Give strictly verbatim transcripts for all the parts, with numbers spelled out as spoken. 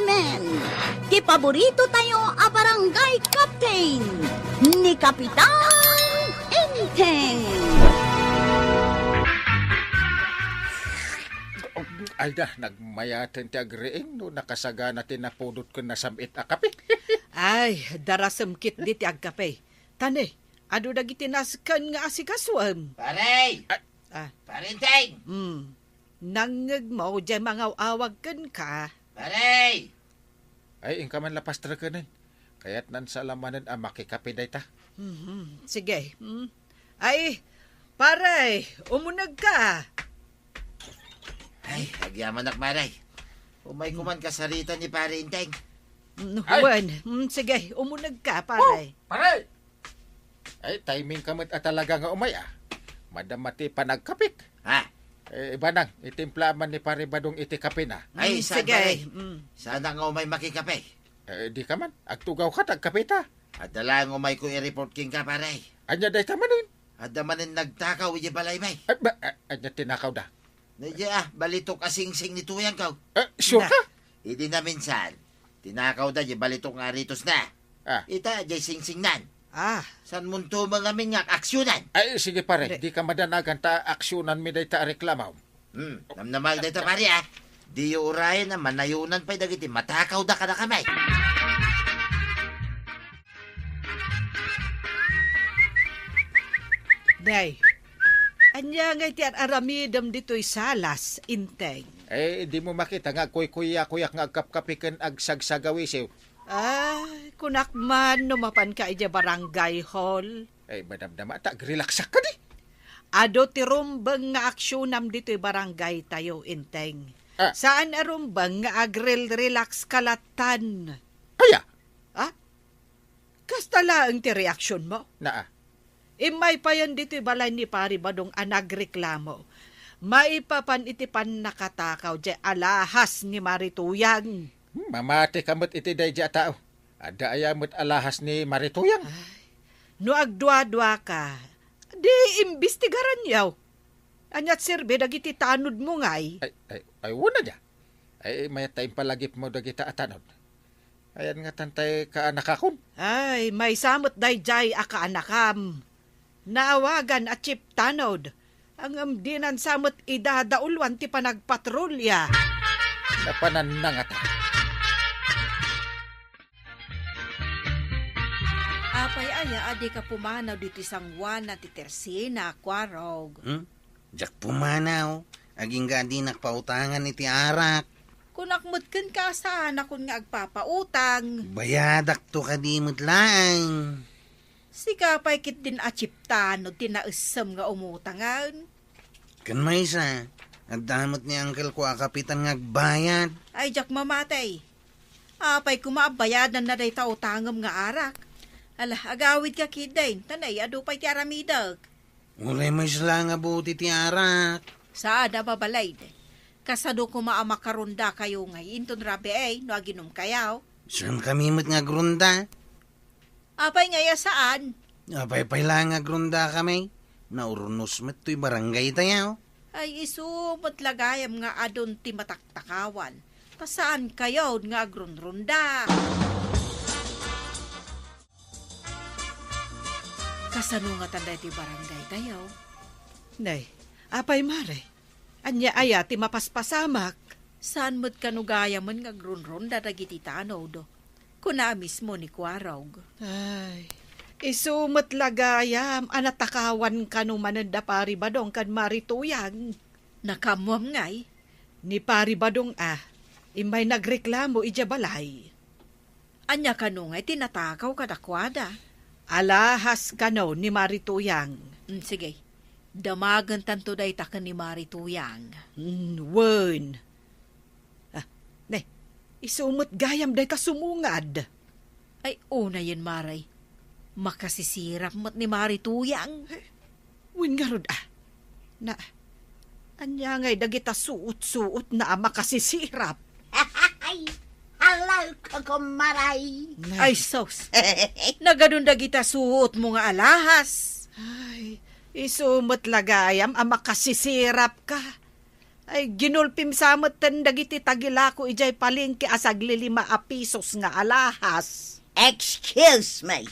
Men, ti paborito tayo a barangay captain, ni Kapitan Enteng. Ay da, nagmayaten ti agriing no nakasagana ti napudot ken nasam-it a kape. Ay, darasem ketdi ti agkape. Tani, adu dagiti nasken nga asikasuem. Pare! Ah. Ah. Pare Enteng! Hmm. Nangngegmo diay mangaw-awag kenka? Pare! Ay, inka man la pastreken. Kayatnan sa la manen a makikape dayta. Mhm. Sige. Hmm. Ay, pare, umunegka. Ay, agyamanak, pare. Umayko man kasarita ni Pare Enteng. Mm, ay! Wen. Mm, sige, umunegka, pare. Oh, pare! Ay, timingka met a talaga nga umay, ah. Madama ti panagkapek. Ha? Eh, Banang, itimpla man ni Pare Badong iti kapena. Ay, mm, saan, sige, pare? Mm. Saan nga umay makikape? Eh, dika man. Agtugawka, ta agkapeta. Adda laeng umayko i-report kenka, pare. Ania dayta manen? Adda manen nagtakaw idiay balaymi. Ay, ba, a-, ania tinakawda? Daydiay, ah, balitok a singsing ni tuyangko. Eh, sure ka? Na, idi naminsan, tinakawda diay balitok nga aritosna. Ah. Ita, diay singsingnan. Ah. Saanmonto met ngamin nga aksyonan? Ay, sige, pare, di-, dika madanagan ta aksyonan mi dayta a reklamo. Hmm, namnamaek dayta, pare, ah. Diyo urayen a manayonan pay dagiti matakawda kadakami. Day, ania ngay ti ar-aramidem ditoy salas, Enteng? Eh, dimo makita nga agkuykuyakuyak nga agkapkapi ken agsagsagawisiw? Ay, kunak man no mapanka idiay barangay hall. Ay, madamdama ta agrelaksak kadi. Adu ti rumbeng nga aksyonam ditoy barangay tayo, Enteng. Ah. Saan a rumbeng nga agrelrelaks ka lattan. Aya? Ah? Kasta laeng ti reaksionmo? Naa. Immay payen ditoy balay ni Pari Badong a nagreklamo. Maipapan iti pannakatakaw diay alahas ni Marituyang. Hmm, mamati ka met iti daydiay a tao. Adda aya met alahas ni Marituyang? Ay, no agduadua ka, di imbestigaranyo. Aniat serbi dagiti tanodmo ngay? Ay, ay, ay, wen a dia. Ay, mayat ta impalagipmo dagita a tanod. Ayan nga tantay kaanakakon. Ay, maysa met daydiay a kaanakam. Naawagan a Chief Tanod. Ngem dinan sa met idadauluan ti panagpatrolya. Napanan na ngata. Apay aya a dika pumanaw ditoy sanguanan ti tersina, Kuarog? Hmm? Diak pumanaw. Agingga a dinak pautangan iti arak. Kunak met kenka a saanakon nga agpapautang. Bayadakto kadi met laeng. Sika pay ketdin a Chief Tanod ti naessem nga umutangen. Ken maysa, adda met ni angkelko a kapitan nga agbayad. Ay, diak mamati. Apay koma a bayadanna dayta utangem nga arak? Ala, agawidka ketdin, ta nay-adu pay ti aramidek. Uray maysa laeng a buti ti arak. Saan a mabalin. Kasano koma a makarondakayo ngay inton rabii no aginumkayo? Saankami met nga agronda. Apay ngay a saan? Apay pay laeng nga agrondakami. Naurnos met toy barangay tayo. Ay, isu met la gayam nga adun ti mataktakawan. Ta saankayon nga agronronda. Kasano ngatan daytoy barangay tayo? Nay, apay, Mare? Ania aya ti mapaspasamak? Saan met kano gayamen nga agronronda dagiti tanod? Kuna mismo ni Kuarog. Ay, isu met la gayam a natakawan kano manen da Pari Badong ken Mari Tuyang. Nakaammoam ngay? Ni Pari Badong a, immay nagreklamo idiay balay. Ania kano ngay ti natakaw kadakuada? Alahas kano ni Mari Tuyang. Mm, sige. Damagentanto dayta ken ni Mari Tuyang. Mm, wen. Ah, ne, isu met gayam dayta sumungad. Ay, unayen, Mari. Makasisirap met ni Mari Tuyang. Eh, wen ngarud, ah. Na, ania ngay dagita suot-suotna a makasisirap? Ay, hello, Kukumaray. Nay. Ay, sus. Nagadun dagita suotmo nga alahas. Ay, isu met la gayam a makasisirap ka. Ay, ginulpim sa metten dagiti tagilako idiay palengke a saglilima a pisos nga alahas. Excuse me.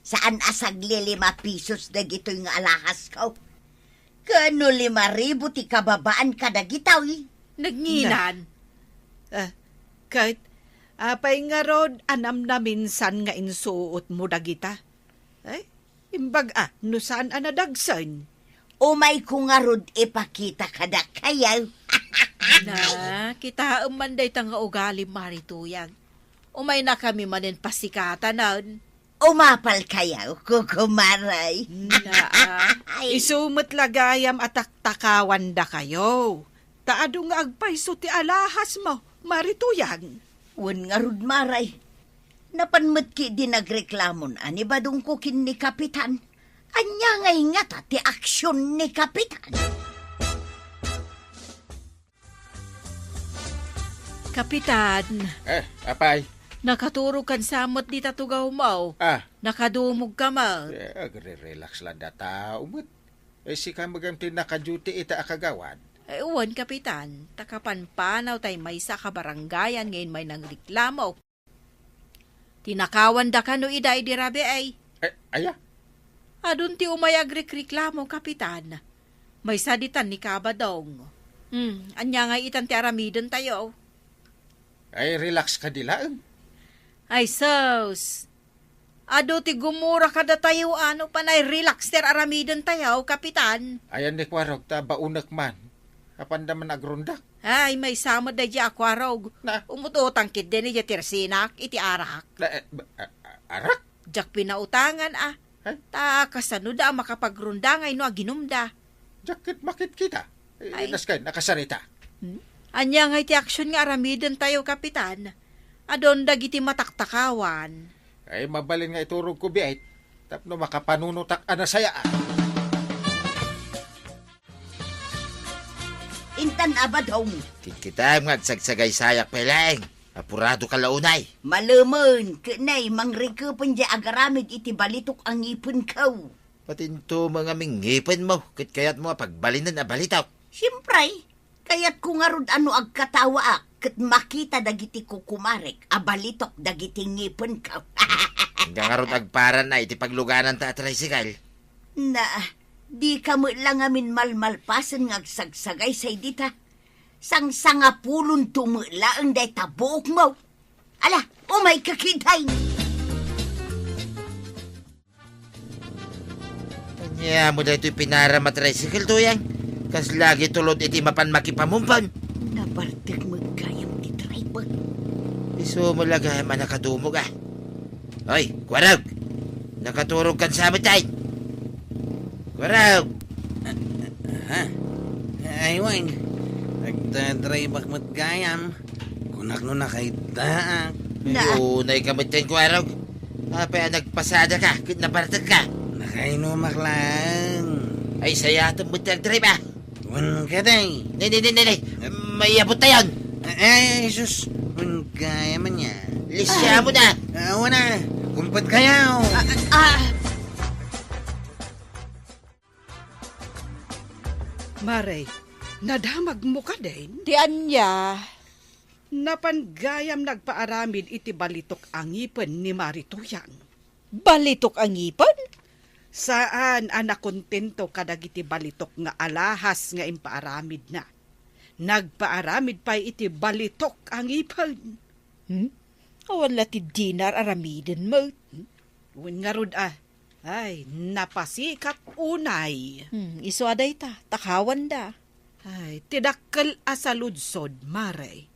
Saan a saglilima pisos dagitoy nga alahasko? Kano lima ribu ti kababaan kadagitoy? Nagnginan. Na. Ah, ket, apay ngarud a namnaminsan nga insuotmo dagita? Ay, imbag a, no saan a nadagsen? Umayko ngarud ipakita kadakayo. Na, kitaem man dayta nga ugalim, Mari Tuyang. Umaynakami manen pasikatanen. Umapalkayo, kukumaray. Na, ah, Ay. Isu met la gayam a taktakawandakayo. Ta adu nga agpayso ti alahasmo, Mari Tuyang. Wen ngarud, Maray. Napan met ketdi nagreklamon a ni badongko ken ni Kapitan. Ania ngay ngata ti aksion ni Kapitan? Kapitan. Eh, apay? Nakaturogkan sa met dita tugawmo. Ah. Nakadumogka met. Eh, agre-relax la data, umet. Eh, sika met ti naka-duty ita a kagawad. Eh, wen, Kapitan. Ta kapanpanaw tay maysa a kabarangayan nga immay nangreklamo. Tinakawanda kano ida idi rabii? Eh, aya? Adun ti umay agrekreklamo, Kapitan. Maysa ditan ni Kabadong. Hmm, ania ngay itan ti aramidentayo? Ay, relax kadi laeng. Ay, sus! Adu ti gumura kadatayo, ano, panay relax ti aramidentayo, Kapitan. Ayan ni Kuarog, ta baonek man. Apanda man agrundak. Ay, maysa met daydiay a Kuarog. Na? Umut-utang ketdi daydiay tirsinak iti arak. Na, eh, ba-, a-, a-, arak? Diak pinautangan, a. Ay? Ta kasano da a makapagrunda ngayno a ginumda? Diak ket makitkita. Eh, Ay. Nasken, nakasarita. Hmm? Ania ngay ti aksion nga aramidentayo, Kapitan? Adun dagiti mataktakawan. Ay, mabalin nga iturogko biit. Tapno makapanunotak a nasayaat. Intan a Badong. Kitkitaem nga agsagsagaysayak pay laeng. Apuradoka la unay. Malemen, ket nay, mangrikepen diay agaramid iti balitok a ngipenko. Patinto nga mangngipem, ket kayatmo a pagbalinen a balitok. Siempre, kayatko ngarud a no agkatawaak ket makita dagiti kukumarek a balitok dagiti ngipenko. Ania ngarud agparana iti paglugananta a tricycle? Na, dika met la ngamin malmalpasen nga agsagsagaysay dita. Sangsangapulonto met laeng dayta buokmo. Ala, umayka ketdin. Ania mo daytoy pinaram a tricycle, Tuyang? Kasla agitulod iti mapan makipamumpon. Nabartek met gayam ti driver. Isu mo la gayam a nakadumog, a. Hoy, Kuarog! Nakaturogkan sa met, ay! Kuarog! Ha? Ay, wen. Agdadriveak met gayam. Kunak no nakaiddaak. Na. Ay, unay ka met ken Kuarog. Apay a nagpasadaka ket nabartekka? Nakainumak laeng. Ay, sayaten met ti agdrive, a. Wen kadi. Ne, ne, ne, ne, ne. Em. Maiabot tayon. Ay, sus. Wen gayam ania. Lisiamo na. Ah, wen a. Kumpetkayo. Ah, ah. Mare, nadamagmo kadin? Ti ania? Napan gayam nagpaaramid iti balitok a ngipen ni Mari Tuyang. Balitok a ngipen? Saan a nakontento kadagiti balitok nga alahas nga impaaramidna. Nagpaaramid pay iti balitok a ngipen. Hmm? Awan la ti dinar aramiden met. Wen ngarud a, ay, napasikat unay. Hmm, isu a dayta, takawanda. Ay, ti dakkel a saludsod, Mare.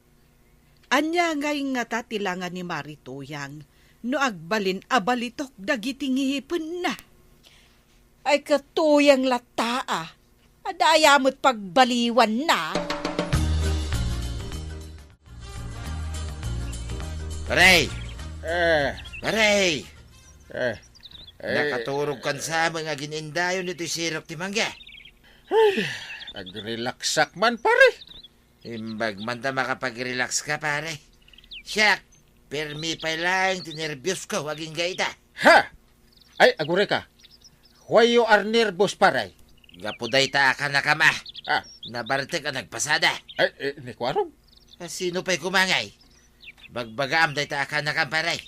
Ania ngay ngata ti langa ni Mari Tuyang no agbalin a balitok dagiti ngipenna? Ay, ket Tuyang latta, a. Adda aya met pagbaliwanna? Pare! Eh. Pare! Eh. Eh. Nakaturogkan sa met nga agin-indayon ditoy sirok ti mangga. Ay, agrelaxak man, pare. Imbag man ta makapag-relax ka, pare. Siak, permi pay laeng ti nerbios ko agingga ita. Ha! Ay, agurayka. Why you are nervous, pare? Gapu dayta a kanakam a. Ah. Nabartek a nagpasada. Ay, eh, ni Kuarog? Ah, sino pay kumangay? Bagbagaam dayta a kaanakam, pare.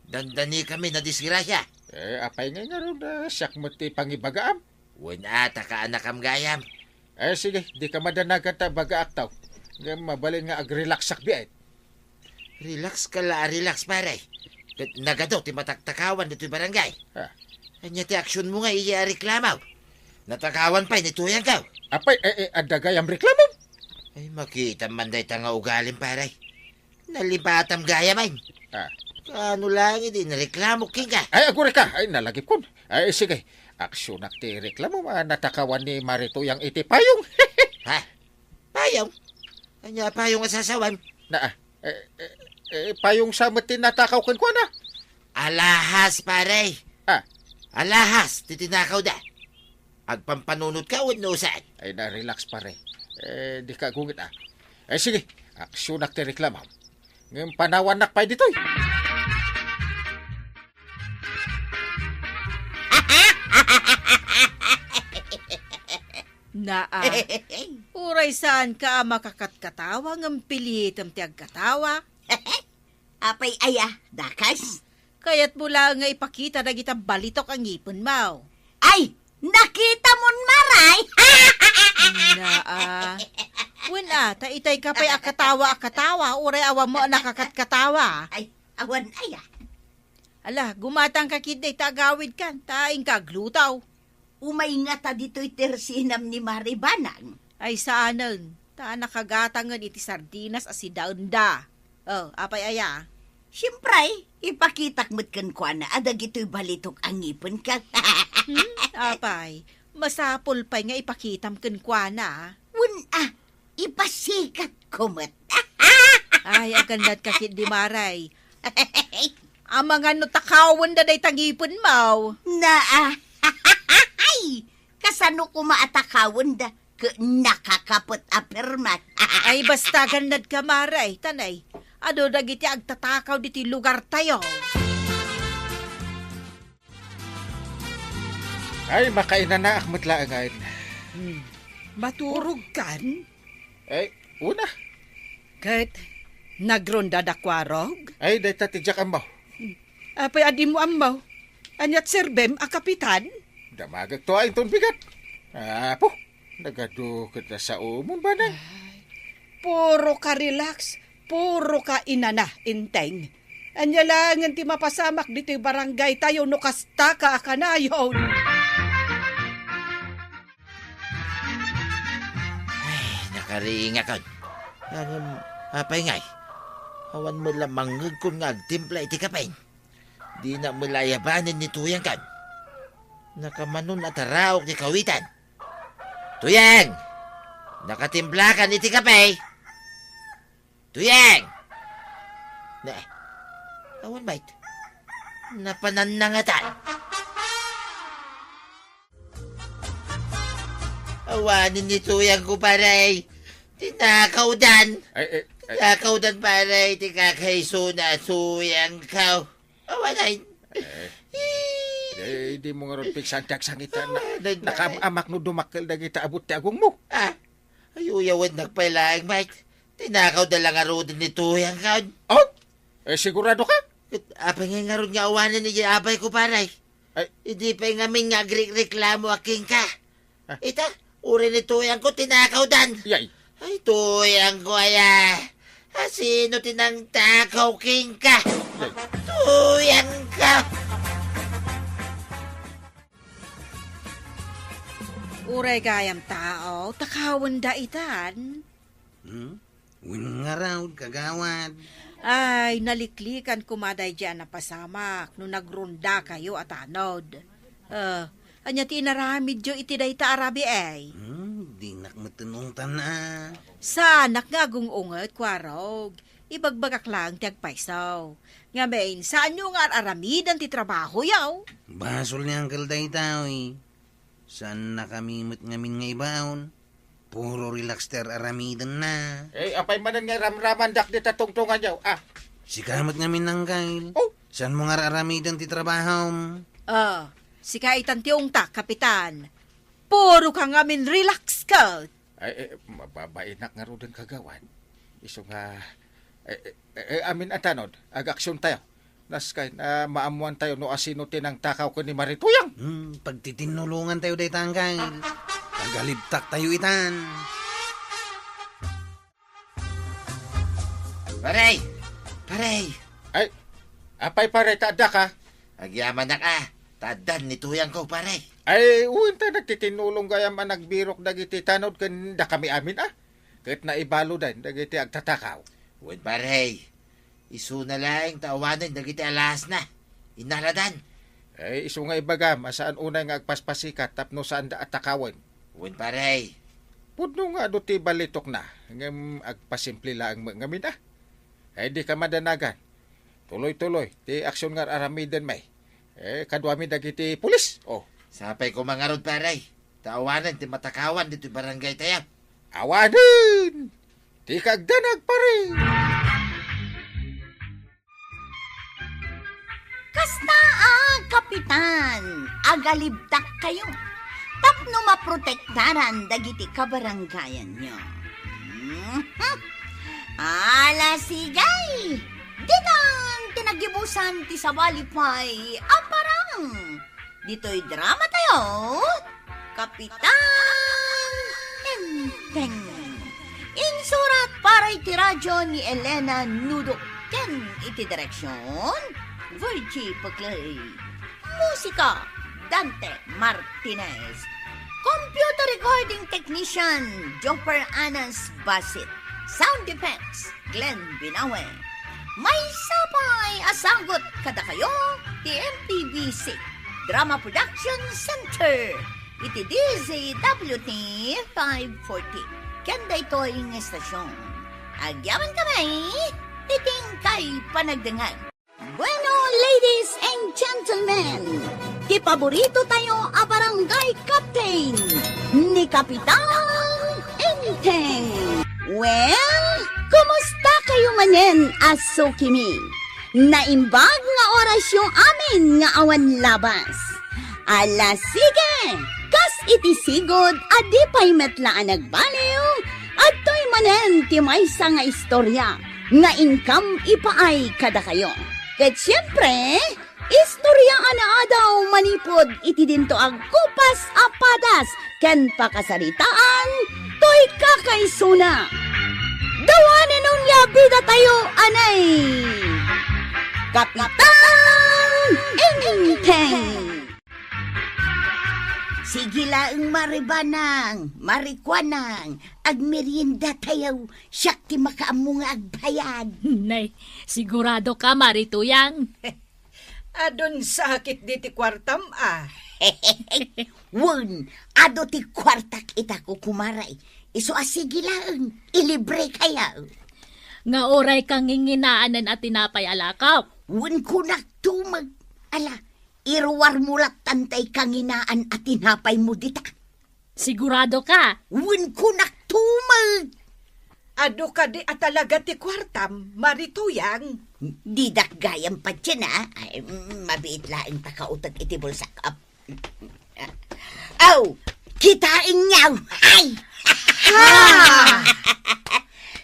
Dandani kami na disgrasya. Eh, apay ngay ngarud, ah, siak met ti pangibagaam? Wen a, ta kaanakam gayam. Eh, sige, di ka madanagan ta bagaak taw. Ngem mabalin nga agrelaxak biit. Relax ka la, relax, pare. Ket nagadu ti mataktakawan ditoy barangay. Ah. Ania ti aksionmo nga iya a reklamo? Natakawan pay ni Tuyangko. Apay, eh, eh, adda gayam reklamo? Ay, makitam man dayta nga ugalim, pare. Nalipatam gayam, ay. Ah. Kaano lang idi nareklamo kenka? Ay, agurayka. Ay, nalagipkon. Ay, sige. Aksionak ti reklamo, ah, natakawan ni Mari Tuyang iti payong. Ha? Payong? Ania a payong a sasawem? Na, ah, eh, eh, eh, payong sa met ti natakaw kenkuana. Alahas, pare. Ah. Alahas ti tinakawda. Agpampanunotka wenno saan? Ay, na, relax, pare. Eh, di ka agungit, ah. Eh, sige, aksionak ti reklamo. Ngem panawannak pay ditoy. Naa, uray saanka a makakatkatawa ngem pilitem ti agkatawa? Apay aya, dakas? Kayatmo laeng nga ipakita dagita balitok a ngipenmo. Ay, nakitamon, Mari? Naa. Wen a, ta itay ka pay a katawa a katawa, uray awan met a nakakatkatawa. Ay, awan aya. Ala, gumatangka ketdi ta agawidkan, ta inka agluto. Umay ngata ditoy ti ersinam ni Mari Banang. Ay, saanen, ta nakagatangen iti sardinas a sidaenda. Oh, apay aya? Siempre, ipakitak met kenkuana a dagitoy balitok a ngipenka. Hmm, apay, masapul pay nga ipakitam kenkuana. Wen a, ipasikatko met. Ay, agannadka ketdi, Mari. Amangan no takawenda dayta ngipenmo. Naa. Ay, kasano koma a takawenda ket nakakapet a pirmat? Ay, basta agannadka, Mari. Tanay, adu dagiti agtatakaw ditoy lugartayo. Ay, makainanaak met laengen. Hmm. Maturogkan? Ay, una. Ket, nagrondada Kuarog? Ay, dayta ti diak ammo. Hmm. Apay a dimo ammo? Ania ti serbem a kapitan? Damagekto a inton bigat. Apo, nagadu ket a saomon, Banang. Ay, puro ka relax. Puro ka inana, Enteng. Ania laengen ti mapasamak ditoy barangaytayo no kasta ka a kanayon? Ay, nakariingakon. Ngem, apay ngay? Awan met la mangngegkon nga agtimpla iti kape. Dinak met la ayabanen ni Tuyangkon. Nakamanon a taraok ti kawitan. Tuyang! Nakatimplakan iti kape? Tuyang! Ne, awan met. Napanannangatan. Awanen ni Tuyangko, pare. Tinakawdan. Ay, ay, ay. Tinakawdan, pare. Ti kakaisuna a Tuyangko. Awanen. Eh, eh, dimo ngarud piksan ti agsangit. Ah, nag- Nakaam-amak no dumakkel dagita abut ti agongmo. Ah, ay, uyawennak pay laeng, Mike. Tinakawda la ngaruden ni Tuyangkon. Oh? Eh, sigurado ka? Ket apay ngay ngarud nga awanen idiay abayko, pare? Ay. Idi pay ngamin nga agrekreklamo a kenka. Ah. Ita, uray ni Tuyangko tinakawdan. Yay. Ay, Tuyangko aya. Asino ti nangtakaw kenka? Yay. Tuyangko. Uray gayam tao, takawenda itan. Hmm? Wen ngarud, kagawad. Ay, naliklikan koma daydiay a napasamak no nagrondakayo a tanod. Eh, ania ti inaramidyo iti dayta a rabii? Hmm, dinak met ungtan a. Saanak nga agung-unget, Kuarog. Ibagbagak laeng ti agpayso. Ngamin, saanyo nga ar-aramiden ti trabahoyo? Basol ni Uncle daytoy. Saannakami met ngamin nga ibaon. Puro relax ti ar-aramidenna. Eh, apay manen nga ramramandak dita tungtunganyo, ah? Sika met ngamin, Uncle. Oh. Saanmo nga ar-aramiden ti trabahom? Ah, sika itan ti ungtak, Kapitan. Puro ka ngamin relax ka. Ay, eh, mababainak ngaruden, kagawad. Isu nga, eh, eh, eh, amin a tanod, agaksiontayo. Naskay, ah, maammoantayo no asino ti nangtakaw ken ni Marituyang. Hmm, pagtitinnulongantayo dayta, Angkel. Agalibtaktayo itan. Pare! Pare! Ay, apay, pare, ta addaka? Agyamanak a, ta addan ni Tuyangko, pare. Ay, wen ta nagtitinnulong gayam a nagbirok dagiti tanod ken dakami amin a. Ket naibaluden dagiti agtatakaw. Wen, pare. Isuna laeng ta awanen dagiti alahasna. Inaradan. Ay, isu nga ibagam a saan unay nga agpaspasikat tapno saanda a takawen. Wen, pare. Pudno nga adu ti balitokna, ngem agpasimple laeng met ngamin a. Ay, dika madanagan. Tuloy-tuloy ti aksion nga ar-aramiden, may. Eh, kaduami dagiti pulis. Oh. Sapay koma ngarud, pare. Ta awanen ti matakawan ditoy barangay tayo. Awanen! Ti kagdanag, pare! Kasta a, Kapitan, agalibtak kayo tapno maprotektaran dagiti kabarangayanyo. Mhm. Ala, sige! Ditan ti nagibusan ti sabali pay a parang ditoy drama tayo, Kapitan Enteng. Insurat para iti radyo ni Elena Nudok ken iti direksyon, Virgie Paclay. Musika, Dante Martinez. Computer recording technician, Jopper Anas Basit. Sound effects, Glenn Binawe. Maysa pay a sagut kadakayo ti M P B C Drama Production Center iti D Z W T five forty. Ken daytoy nga estasyon, agyamankami iti inkay panagdengngeg. Bueno, ladies and gentlemen, ti paborito tayo a barangay captain, ni Kapitan Enteng. Well, kumusta kayo manen a sukimi? Naimbag nga orasyo amin nga awan labas. Ala, sige! Kas iti sigud a di pay met la a nagbaliw, adtoy manen ti maysa nga istorya nga inkam ipaay kadakayo. Ket siempre, istorya a naadaw manipud iti dinto agkupas a padas ken pakasaritaan toy kakaisuna. Dawanen unay a bidatayo, anay! Kapitan Enteng! Sige laeng, Mari Banang, Mari Kuanang, agmerienda tayo, siak ti makaammo nga agbayad. Nay, sigurado ka, Mari Tuyang? Adun sakit diti kuartam, a. Wen, adu ti kuartak ita, kukumaray. Isu a sige laeng, ilibre kayo. Nga uray kanginginaanen a tinapay a lakop. Wen, kunak tumeg. Ala, iruar mo lattan tay kanginaan a tinapay mo dita. Sigurado ka? Wen, kunak tumeg. Adu kadi a talaga ti kuartam, Mari Tuyang? Didak gayam patien, a. Ay, mm, mabiit laeng ta kauteg iti bulsak. Ap-, aw, kitaenyo! Ay! Ah!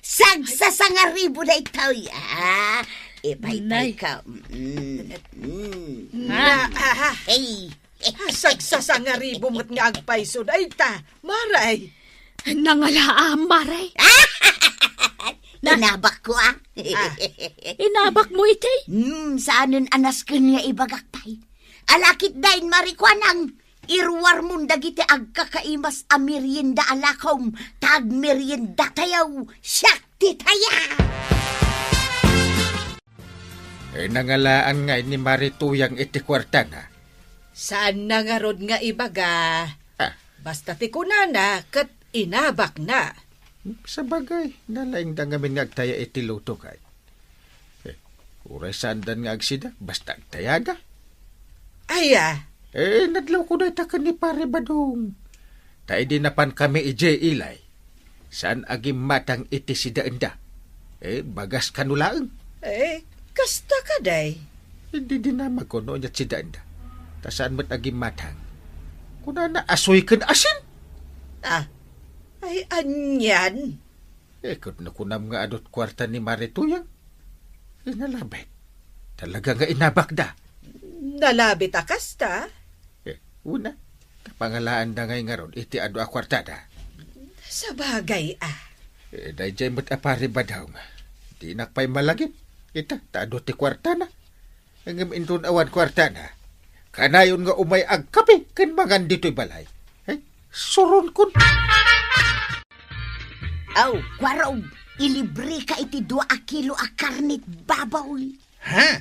Sagsasangaribu daytoy, a. Ipaypay Nay. Ka. Mm, mm. Ah. Ah, ah. Hey. Sagsasangaribu met nga agpayso dayta, Maray. Nangalaam, Maray. Na- Inabak ko, a. Ah. Inabak mo iti? Hmm, saanen a nasken nga ibagak pay. Ala ketdin, Mari Kuanang, iruar mon dagiti agkakaimas a merienda a lakom, ta agmerienda tayo, siak ti taya. Eh, nangalaan nga ni Mari Tuyang iti kuartana. Saanna ngarud nga ibaga. Ah. Basta ti kunana ket inabakna. Sabagay, nalaingda ngamin nga agtaya iti luto kay. Eh, uray saandan nga agsida, basta agtayada. Aya? Eh, nadlawko dayta ken ni Pare Badong. Ta idi napankami idiay ilay, saan a gimmatang iti sidaenda. Eh, bagas kano laeng. Eh, kasta kadi? Idi dinamagko no ania't sidaenda. Ta saan met a gimmatang. Kunana, asoy ken asin. Ah, Ay, anian? Eh, ket no kunam nga adut kuarta ni Mari Tuyang? Eh, nalabit. Talaga nga inabakda. Nalabit a kasta? Eh, una, napangalaanda ngay ngarud iti adu a kuartada. Sabagay, ah. Eh, daydiay met a pari Badong. Dinak pay malagip. Ita, ta adu ti kuartana. Ngem inton awan kuartana, kanayon nga umay agkape ken mangan ditoy balay. Eh, suronkon. Aw, Kuarog, ilibreka iti dua a kilo a karnit baboy. Ha?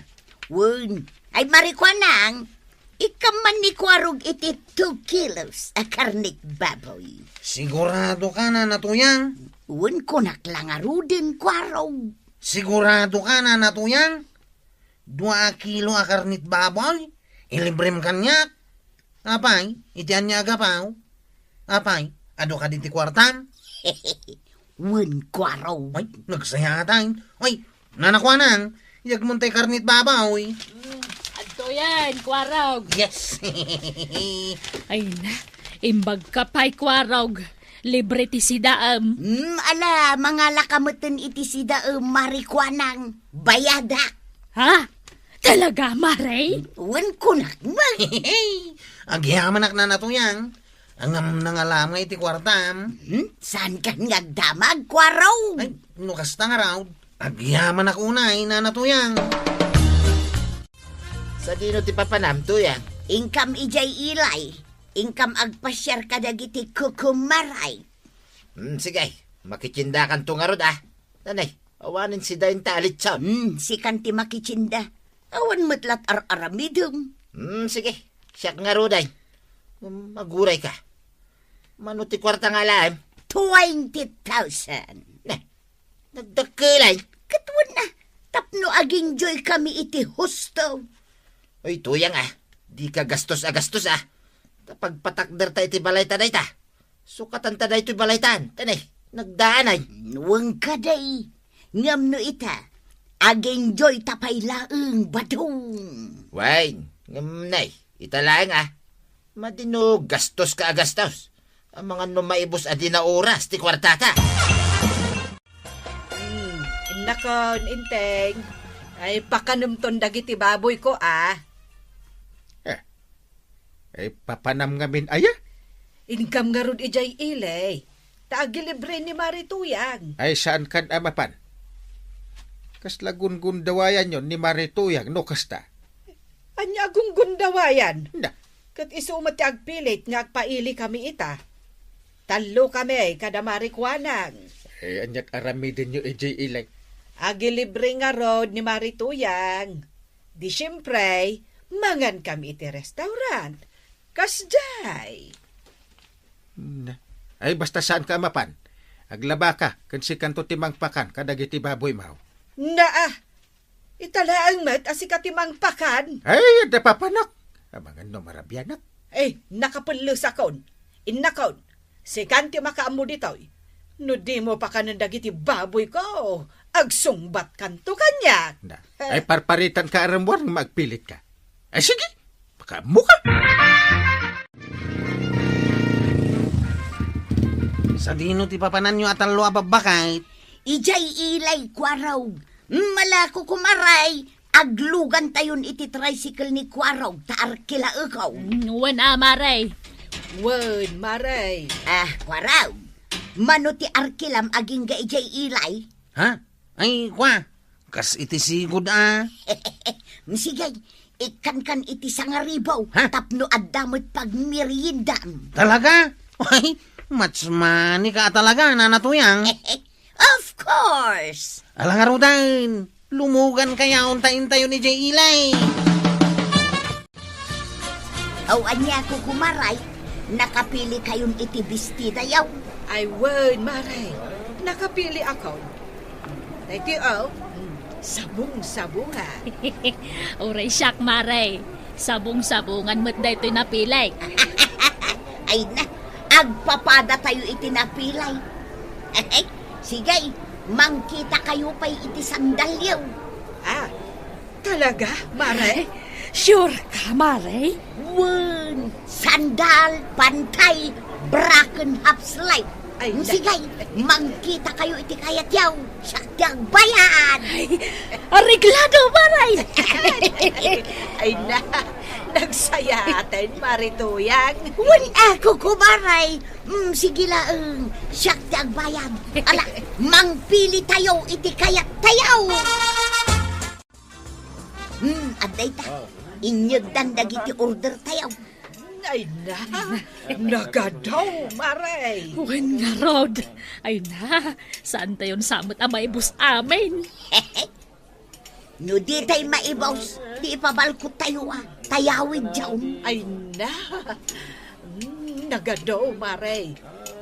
Wen, ay, Mari Kuanang, ikkam man ni Kuarog iti two kilos a karnit baboy. Sigurado ka, Nana Tuyang? Wen, kunak la ngaruden, Kuarog. Sigurado ka, Nana Tuyang? Dua a kilo a karnit baboy? Ilibrem kaniak? Apay, iti ania a gapu? Apay, adu kadi ti kuartam? Wen, Kuarog. Ay, nagsayatan. Ay, Nana Kuanang, iyagmon tay karnit baboy. Mm, adtoyen, Kuarog. Yes. Ay na, imbagka pay, Kuarog. Libre ti sidaem. Mm, ala, mangalaka metten iti sidaem, Mari Kuanang. Bayadak. Ha? Talaga, Mari? Wen, kunak met. Agyamanak, Nana Tuyang. Ngem nangalam nga iti kuartam. Hmm? Saankan nga agdamag, Kuarog? Ay, no kasta ngarud, agyamanak unay, Nana Tuyang. Sadino ti papanam, Tuyang? Inkam idiay ilay. Inkam agpasiar kadagiti kukumaray. Hmm, sige. Makitiendakanto ngarud, ah. Nanay, awanen sidaenta a litson. Hmm, sikan ti makitienda. Awan met la't ar-aramidem. Hmm, sige. Siak ngarud ay. Hmm, aguray ka. Mano ti kuarta nga alaem? Twenty thousand. Ne, nagdakkel ay. Ket wen a, tapno aginjoy kami iti husto. Oy, Tuyang, ah. Dika gastos a gastos, ah. Ta pagpatakderta iti balayta dayta. Sukatanta daytoy balaytan. Tanay, nagdaanay. Wen kadi. Ngem no ita, aginjoyta pay laeng, Badong. Wen, ngem nay, ita laeng, ah. Madi no gastoska a gastos. Amangan no maibus a dina oras ti kuartata. Hmm, innakon, Inteng. Ay, pakanemton dagiti baboyko, ah. Eh, ay, papanam ngamin aya? Inkam ngarud idiay ili, ta agilibre ni Mari Tuyang. Ay, saankan a mapan? Kasla gungundawayanyon ni Mari Tuyang no kasta? Ania a gungundawayan? Na. Ket isu met ti agpilit nga agpaili kami ita. Tallo kami kada Mari Kuanang. Eh, aniat aramidenyo idiay ili? Agilibre ngarud ni Mari Tuyang. Di siempre, mangan kami iti restaurant. Kasdiay. Na. Ay, basta saanka a mapan. Aglabaka, ken sikanto ti mangpakan kadagiti baboymo. Naa, ita laeng met a sika ti mangpakan. Ay, adda papanak. Amangan no marabianak. Eh, nakapellesakon. Innakon. Sikan ti makaammo ditoy. No dimo pakanen dagiti baboyko, agsungbatkanto kaniak. Na. Eh. Ay, parparitanka a rammuar nga agpilitka. Ay, sige, makaammoka. Sadino ti papananyo a tallo a babbakait? Idiay ilay, Kuarog. Mala, kukumaray, aglugantayon iti tricycle ni Kuarog ta arkilaeko. Mm, wen a, Mare. Wen, Mare. Ah, Kuarog, mano ti arkilam agingga idiay ilay? Ha? Ay, kua, kas iti sigud a. Sige, ikkankan iti sangaribu, ha? Tapno adda met pagmeriendam. Talaga? Ay, much money ka talaga, Nana Tuyang. Of course! Ala ngaruden, lumugan kayaon ta intayon idiay ilay. Aw, ania, kukumaray, nakapili kayon iti bestidayo? Ay, wen, Mare. Nakapili ako. Daytoy, oh, mm, sabong-sabongan. Uray siak, Mare. Sabong-sabongan met daytoy napili. Ay na, agpapadatayo iti napili. Sige, mangkitakayo pay iti sandalyo. Ah, talaga, Mare? Sure ka, Mare? Wen, sandal, pantay, bra ken half slip. Ay, sige, mangkitakayo iti kayatyo. Siak ti agbayad. Ay, areglado, Mare. Ay na, nagsayaaten, Mare Tuyang. Wen, ako, kumare. Mm, sige laeng, siak ti agbayad. Ala, mangpilitayo iti kayattayo. Hmm, adda ita. Ah. Inyegdan dagiti order tayo. Ay na, nagadu, Mare. Wen ngarud. Ay na, saan tayon sa met a maibus amin? No di tay maibus, di ipabalkot tayo, ah. Tayawid yaon. Ay na. Mm, nagadu, Mare.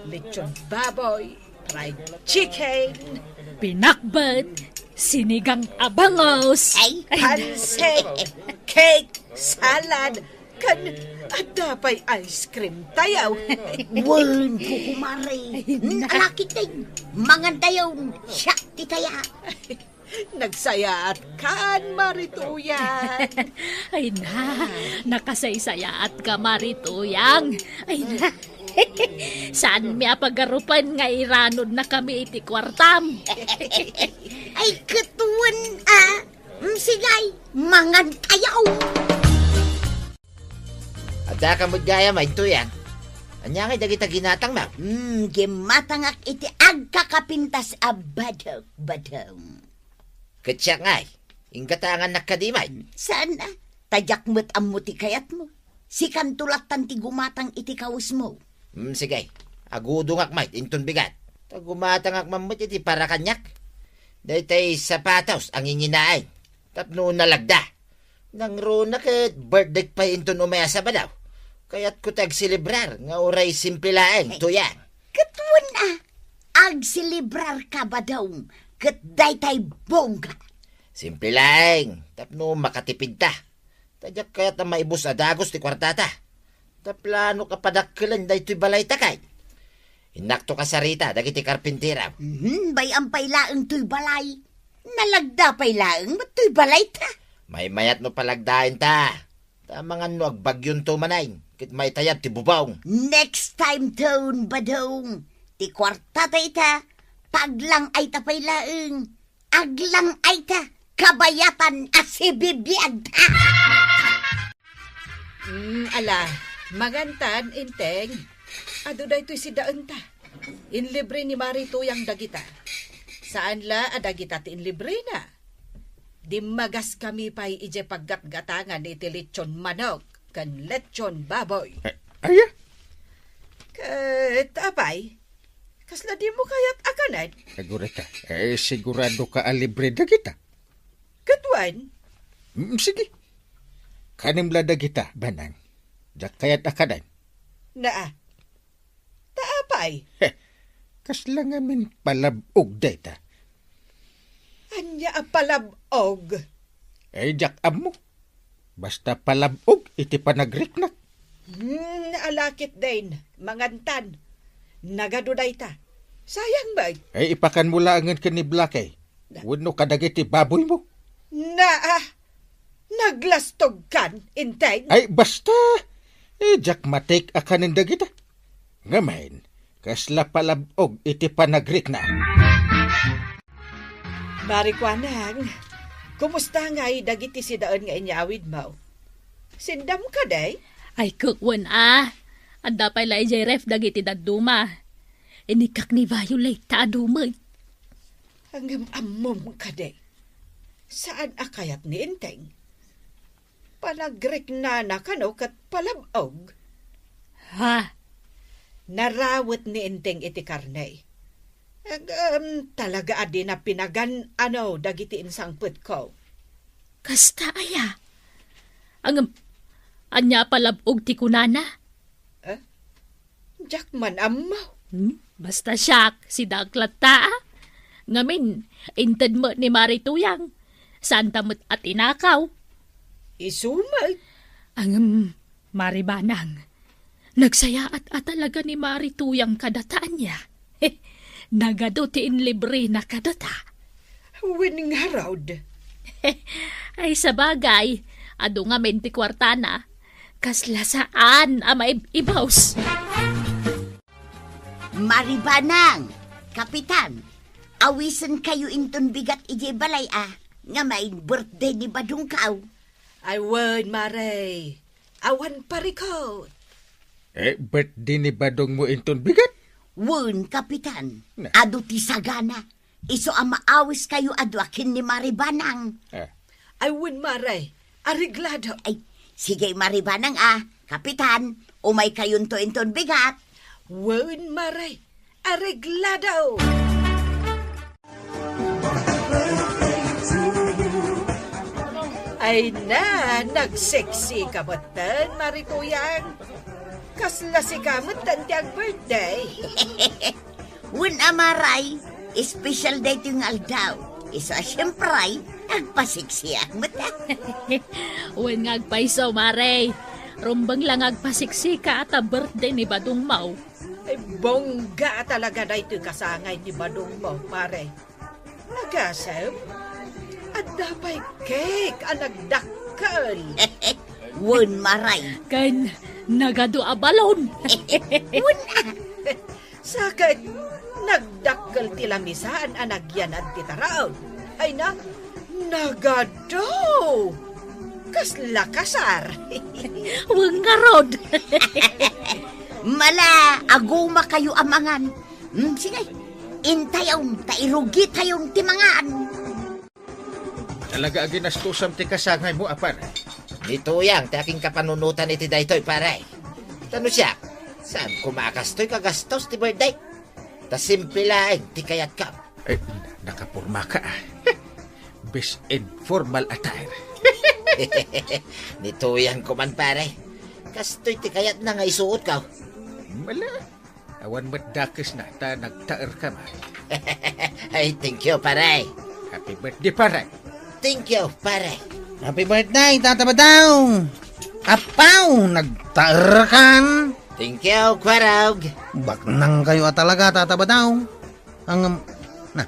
Lechon baboy, fried chicken, pinakbet, sinigang a bangus. Ay. Pansit, cake, salad, ken adda pay ice cream tayo. Wen, kukumare. Ay, na. Alakit din. Mangan tayo. Siak ti kaya. Nagsayaatka, Mare Tuyang. Ay na, nakasaysayaatka, Mare Tuyang. Ay na. Saanmi a pagarupen nga iranudnakami iti kuartam? Ay, ket wen, ah. Mm, sige, mangan tayo. Adda ka met gayam, Mare Tuyang. Ania ngay dagita ginatangmo? Mm, gimatangak iti agkakapintas a badok, badok. Ket siak ngay, inggatangannak kadi met? Saan a? Ta diak met ammo ti kayatmo. Sikanto lattan ti gumatang iti kawesmo. Hmm, sige. Agudongak met inton bigat. Ta gumatangak man met iti para kaniak. Daytay sapatos a nginginaen tapno nalagda. Nangruna ket birthday pay inton umay a Sabado. Kayatko ti agselebrar nga uray simple laeng, Tuyang. Ket wen a, agselebrarka, Badong, ket daytay bongga. Simple laeng, tapno makatipidta. Ta diak kayat a maibus a dagus ti kuartata. Ta planok a padakkelen daytoy balayta kay. Innakto kasarita dagiti karpintero. Mhm, bay-am pay laeng toy balay. Nalagda pay laeng met toy balayta. Maymayat no palagdaenta. Ta amangan no agbagyonto manen, ket maitayab ti bubong. Next time ton, Badong, ti kuartata ita, paglang-ayta pay laeng. Aglang-ayta, kabayatan a sibibiagta. Mm, ala, mangantan, Enteng. Adu daytoy sidaenta. Inlibre ni Mare Tuyang dagita. Saan la a dagita ti inlibrena. Dimmagaskami pay idiay paggatgatangan iti lechon manok ken lechon baboy. Ay, aya? Ket apay, kasla dimo kayat a kanen? Agurayka, eh, siguradoka a libre dagita? Ket wen? Mm, sige. Kanem la dagita, Banang. Diak kayat a kanen. Naa. Ta apay? Heh, kasla ngamin palab-og dayta. Ania a palab-og? Eh, diak ammo. Basta palab-og iti panagriknak. Hmm, alakit din, mangantan. Nagadu dayta. Sayang met. Ay, ipakanmo laengen ken ni Blackie. Na- Wenno kadagiti baboymo. Naa, naglastogkan, Enteng? Ay, basta. Eh, diak matik a kanen dagita. Ngamin, kasla palab-og iti panagrikna. Mare Kuanang, kumusta ngay dagiti sidaen nga inyawidmo? Sindam kadi? Ay, ket wen a. Adda pay la idiay ref dagiti dadduma. Inikkak ni Violet ta adu met. Ngem ammom kadi, saan a kayat ni Enteng? Panagriknana kano ket palab-og? Ha? Narawet ni Enteng iti karne. Ngem talaga a dina pinagan-ano dagiti insangpetko. Kasta aya? Ngem, ania a palab-og ti kunana? Eh? Diak man ammo. Hmm? Basta siak, sidaak latta, a. Ngamin, inted met ni Mare Tuyang. Saanta met a tinakaw. Isu met. Ngem, Mare Banang, nagsayaat a talaga ni Mare Tuyang kadata, ania? Nagadu ti inlibrena kadata. Wen ngarud. Ay, sabagay, adu ngamin ti kuartana. Kasla saan a maib-ibus. Maribanang, Kapitan, awisenkayo inton bigat idiay balay a, ngem birthday ni badongkaw. Ay wen, Mare. Awan parikut. Eh, birthday ni badongmo inton bigat? Wen, Kapitan. Na. Adu ti sagana. Isu a maawiskayo a dua ken ni Maribanang. Eh. Ay, wen, Mare. Areglado. Ay, sige, Maribanang a. Kapitan, umaykayonto inton bigat. Wen, Mare. Areglado. Ay na, nagseksi ka metten, Mare Tuyang. Kasla sika metten ti ag-birthday. Wen a, Mare, special daytoy nga aldaw. Isu a siempre, agpaseksiak met. Wen nga agpayso, Mare. Rumbeng la nga agpaseksika ta birthday ni badongmo. Ay, bongga talaga daytoy kasangay ni badongmo, Mare. Agasem, adda pay cake a nagdakkel. Wen, Mare. Ken nagadu a balon. Wen a. Sa ket nagdakkel ti lamisaan a nagyanad ti taraon. Ay na, nagadu. Kasla kasar. Wen ngarud. Mala, agumakayo a mangan. Hmm, sige. Intayon, ta irugitayon ti mangan. Talaga a ginastosam ti kasangaymo, a pare. Ni Tuyang ti akinkapanunotan iti daytoy, pare. Ta no siak, saan koma a kastoy kagastos ti birthday? Ta simple laeng ti kayatko. Ay, nakapormaka, a. Best informal attire. Ni Tuyang koman, pare. Kastoy ti kayatna nga isuotko. Mala. Awan met dakesna ta nagtaerka man. Ay, thank you, pare. Happy birthday, pare. Thank you, pare. Happy birthday, Tata Badong! Apaw, nagtaerkan! Thank you, Kwarog. Baknangkayo a talaga, Tata Badong. Ang, na,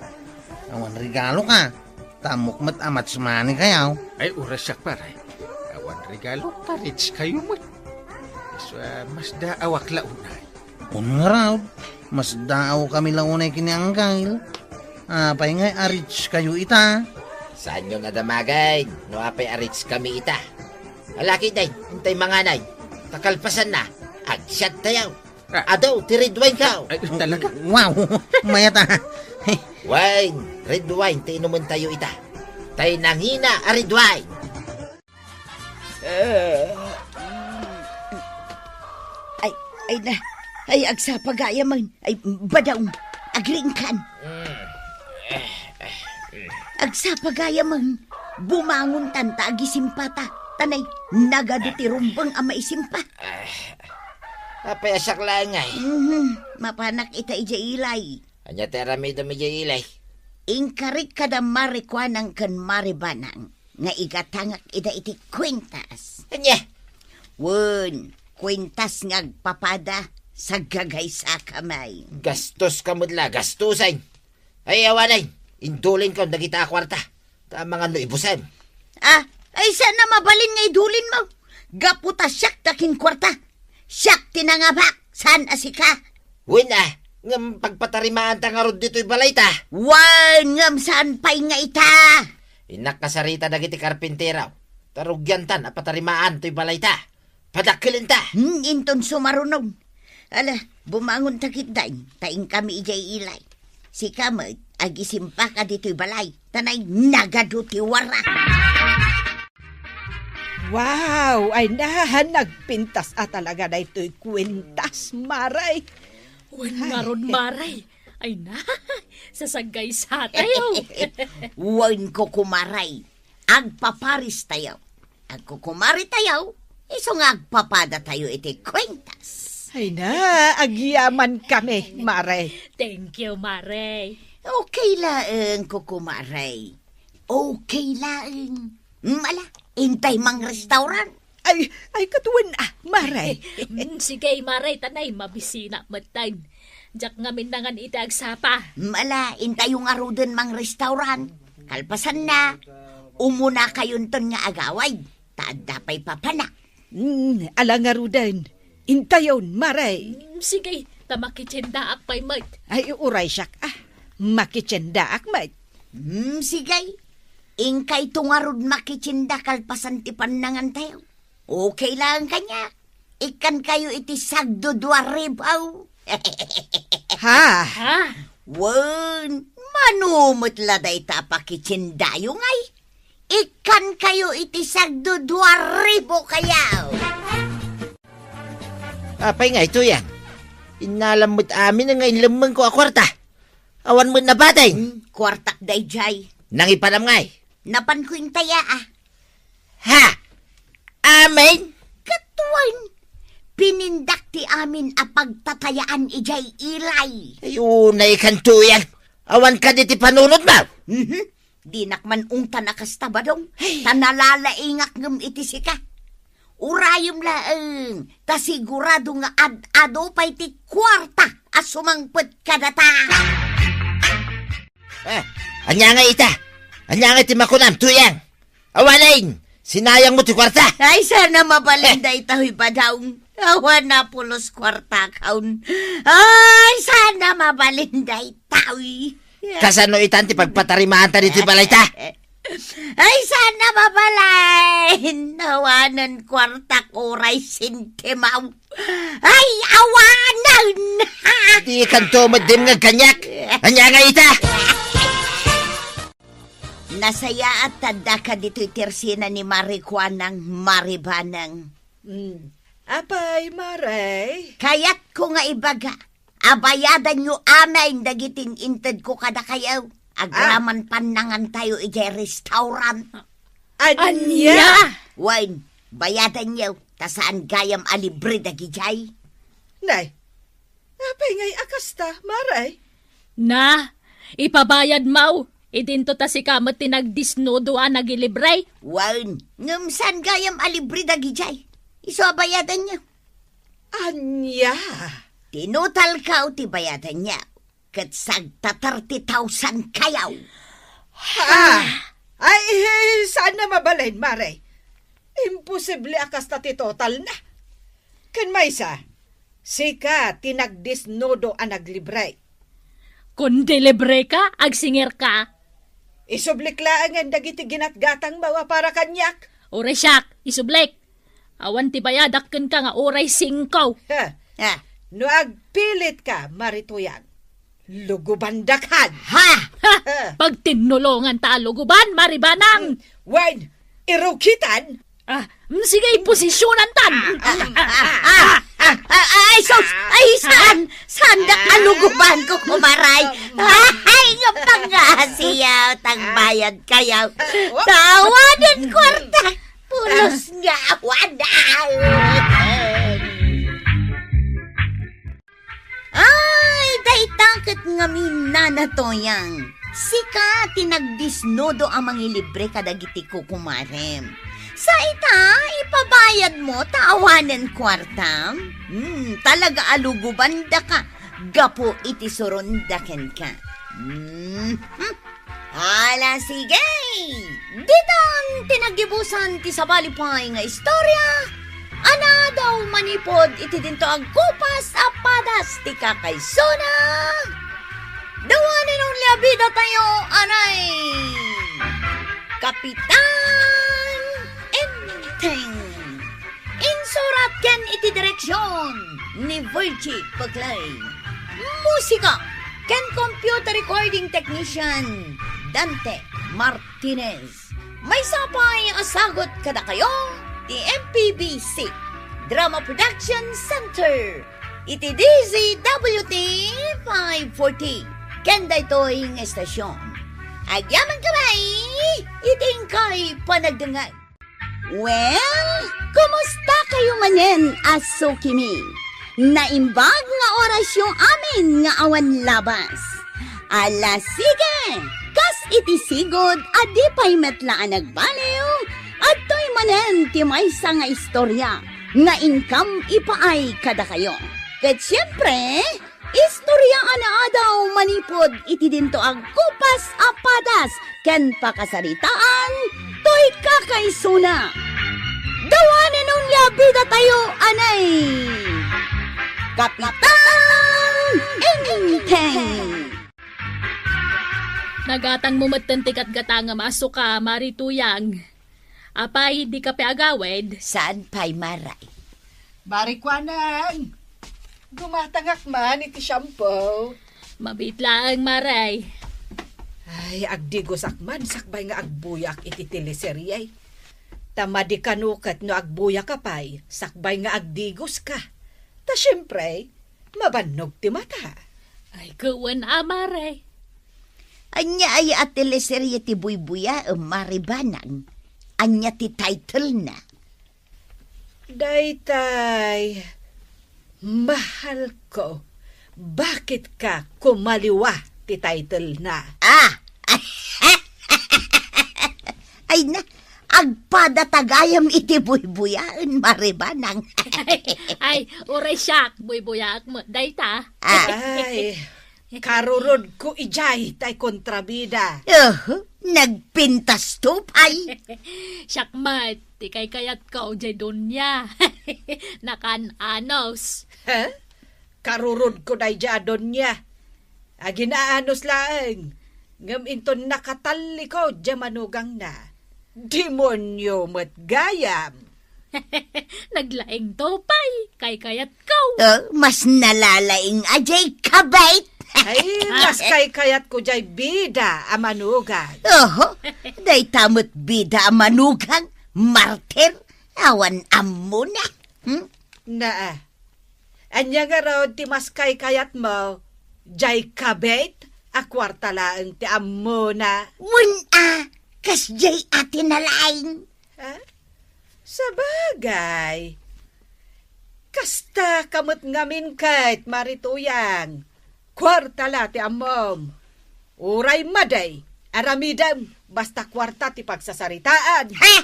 awan regaloka. Tamok met a match money kayo. Ay, uray siak, pare. Awan regalo, ta rich kayo met. Isu a, masdaawak la unay. Wen ngarud, masdaawkami la unay ken ni Angkel. Apay ngay a rich kayo ita? Saanyo nga damagen no apay a rich kami ita? Alaki day, intay manganay. Ta kalpasanna, agsiattayo. Ah. Adu ti red wine kaw. Ay, talaga? Wow! Mayat a. Wine, red wine ti inumentayo ita. Tay nangina a red wine. Ay, ay na. Ay, agsapa gayamen. Ay, Badong. Agriingkan. Agsapa gayamen. Bumangontan ta agisimpata. Tanay, nagadu ti rumbeng a maisimpa. Apay a siak laeng ngay? Mhm, mapanak ita idiay ilay. Ania ti aramidem idiay ilay? Inkarik kada Mari Kuanang ken Mari Banang nga igatangak ida iti kuentas. Ania? Wen, kuentas nga agpapada, saggagaysaka may. Gastoska met la, gastosen. Ay, awanen, indulinko dagita a kuarta. Ta amangan no ibusem. Ah, ay, saan a mabalin nga idulinmo? Gapu ta siak ti akinkuarta. Siak ti nangabak, saan a sika. Wen a, ngem pagpatarimaanta ngarud ditoy balayta. Wen, ngem saan pay nga ita. Innak kasarita dagiti karpintero. Ta rugiantan a patarimaan toy balayta. Padakkelenta. Hmm, inton sumaruno. Ala, bumangonta ketdi, ta inkami idiay ilay. Sika met, agisimpaka ditoy balay, ta nay nagadu ti wara. Wow! Ay na, nagpintas a talaga daytoy kuentas, Mare. Wen ngarud, Mare. Ay na, sasaggaysa tayo. Wen, Kukumare. Agpaparis tayo. Agkukumare tayo, isu nga agpapada tayo iti kuentas. Ay na, agyaman kami, Mare. Thank you, Mare. Okay laeng, Kukumare. Okay laeng. Mala, intay mangrestaurant. Ay, ay, katuen, ah, Mare. Mm, sige, Mare, tanay, mabisina, metten. Diak ngamin nangan iti agsapa. Mala, intayo ngaruden mangrestaurant. Kalpasanna, umunakayonton nga agawid. Ta adda pay papanak. Mm, ala ngaruden. Intayon, Mare. Mm, sige, ta makitiendaak pay met. Ay, uray siak, ah. Makitiendaak met. Hmm, sige. Inkayto ngarud makitienda kalpasan ti pannangantayo. Okay laeng kaniak. Ikkankayo iti sagdudua ribu. Ha? Ha? Wen, mano met la dayta a pakitiendayo ngay? Ikkankayo iti sagdudua ribu kayo. Apay ngay, Tuyang? Innalam met amin nga inlemmengko a kuarta. Awan met nabatin. Hmm, kuartak dayjay. Nangipanam ngay? Napanko intaya, ah. Ha? Amin? Ket wen, pinindak ti amin a pagtatayaan idiay ilay. Ay, unay kan, Tuyang. Awan kadi ti panunotmo? Mhm. Dinak man ungtan a kasta, Badong, ay, ta nalalaingak ngem iti sika. Urayem laeng, ta sigurado nga ad-adu pay ti kuarta a sumangpet kadata. Ah, ania nga ita? Ania nga ti makunam, Tuyang? Awanen, sinayangmo ti kuarta. Ay, sana mabalin Eh. dayta, hoy, Badong. Awan a pulos kuartakon. Ay, sana mabalin dayta, hoy. Kasano itan ti pagpatarimaanta ditoy balayta? Ay, sana mabalin. Awanen kuartak uray sentimaw. Ay, awanen! Dikanto met dimngeg kaniak. Ania nga ita? Nasayaat ta addaka ditoy ti ersena ni Mari Kuanang, Mari Banang. Mm. Apay, Mare? Kayatko nga ibaga a bayadanyo amin dagiti intedko kadakayo agraman pannangantayo idiay restaurant. Ania? Ania? Wen, bayadanyo, ta saan gayam a libre dagidiay. Nay, apay ngay a kasta, Mare? Na, ipabayadmo. Idinto ta sika met ti nagdisnudo a nagilibre. Wen, ngem saan gayam a libre dagidiay. Isu a bayadanyo. Ania? Tinutalko ti bayadanyo. Ket sagta thirty thousand kayo. Ha? Ay, eh, saan na mabalin, Mare? Imposible a kasta ti totalna. Ken maysa, sika ti nagdisnudo a naglibre. Kundi libreka, agsingirka. Isublik laengen dagiti ginatgatangmo a para kaniak. Uray siak, isublik. Awan ti bayadak kenka nga uray singko. Ha. Ha. No agpilitka, Mari Tuyang, lugubandakan. Ha! Ha! Pagtinnulonganta a luguban, Mari Banang! Mm, wen, irugitan? Ah, mm, sige, iposisyonantan! Ah, ah, ah, ah, ah, ay, sus! Ay, saan? Saan da kaluguban ko, kumaray? Ay, nga pangasiyaw, tagbayad kayo. Tawaden kwarta, pulos nga awan. Ay, dayta ket ngamin, Nana Tuyang. Sika ti nagdisnudo a mangilibre kadagiti kukumarem. Sa ita, ipabayadmo ta awanen kuartam? Hmm, talaga a lugubandaka gapu iti suronda kenka. Hmm, hmm. Ala, sige! Ditan ti naggibusan ti sabali pay nga istorya a naadaw manipud iti dinto agkupas a padas ti kakaisuna. The one and only a bida tayo, anay, Kapitan Enteng. Insurat ken iti direksyon ni Virgie Paglain. Musika ken computer recording technician, Dante Martinez. Maysa pay a sagut kadakayo ti M P B C Drama Production Center iti D Z W T five forty ken daytoy nga estasyon. Agyaman kami iti inkay panagdengngeg. Well, kumusta kayo manen a sukimi? Naimbag nga orasyo amin nga awan labas. Ala, sige! Kas iti sigud a di pay met la a nagbaliw, adtoy manen ti maysa nga istorya nga inkam ipaay kadakayo. Ket siempre, istorya a naadaw manipud iti dinto agkupas a padas ken pakasaritaan toy kakaisuna. The one and only a bida tayo, anay, Kapitan Tengteng! Nagatangmo metten ti gatgatangem a suka, Mari Tuyang. Apay, dika pay agawid? Saan pay, Maray? Mari Kuanang, gumatangak man iti shampoo. Mabiit laeng, Maray. Ay, agdigosak man sakbay nga agbuyak iti teleserye. Ta madi kano ket no agbuyak ka pay, sakbay nga agdigoska. Ta siempre, mabannog ti mata. Ay, ket wen a, Maray. Ania aya a teleserye ti buybuyaem, Mari Banang? Ania ti title na? Daytay, Mahalko, Bakit Ka Kumaliwa ti title na. Ah! Ay na, agpada ta gayam iti buybuyaen, Mari Banang. Ay, uray siak, buybuyaak met dayta. Ah. Ay, karurodko idiay tay kontrabida. Uhu, nagpintas to pay. Siak met, ti kaykayatko, jay Doña. Nakan-anos. Ha? Karurodko daydiay a Doña. Aginaanos laeng, ngem inton nakatalliko jay manugangna, demonio met gayam. Naglaing to pay, kaykayatko. Oh, mas nalalaing a jay kabait. Ay, mas kaykayatko jay bida a manugang. Oho, dayta met bida a manugang, martir, awan ammona. Hmm? Naa, ania ngarud ti mas kaykayatmo, jay kabit a kuarta laeng ti ammona? Wen a, kasdiay a ti nalaing. Ha? Sabagay, kasta ka met ngamin ket, Mari Tuyang. Kuarta la ti ammom. Uray madi, aramidem, basta kuarta ti pagsasaritaan. Ha?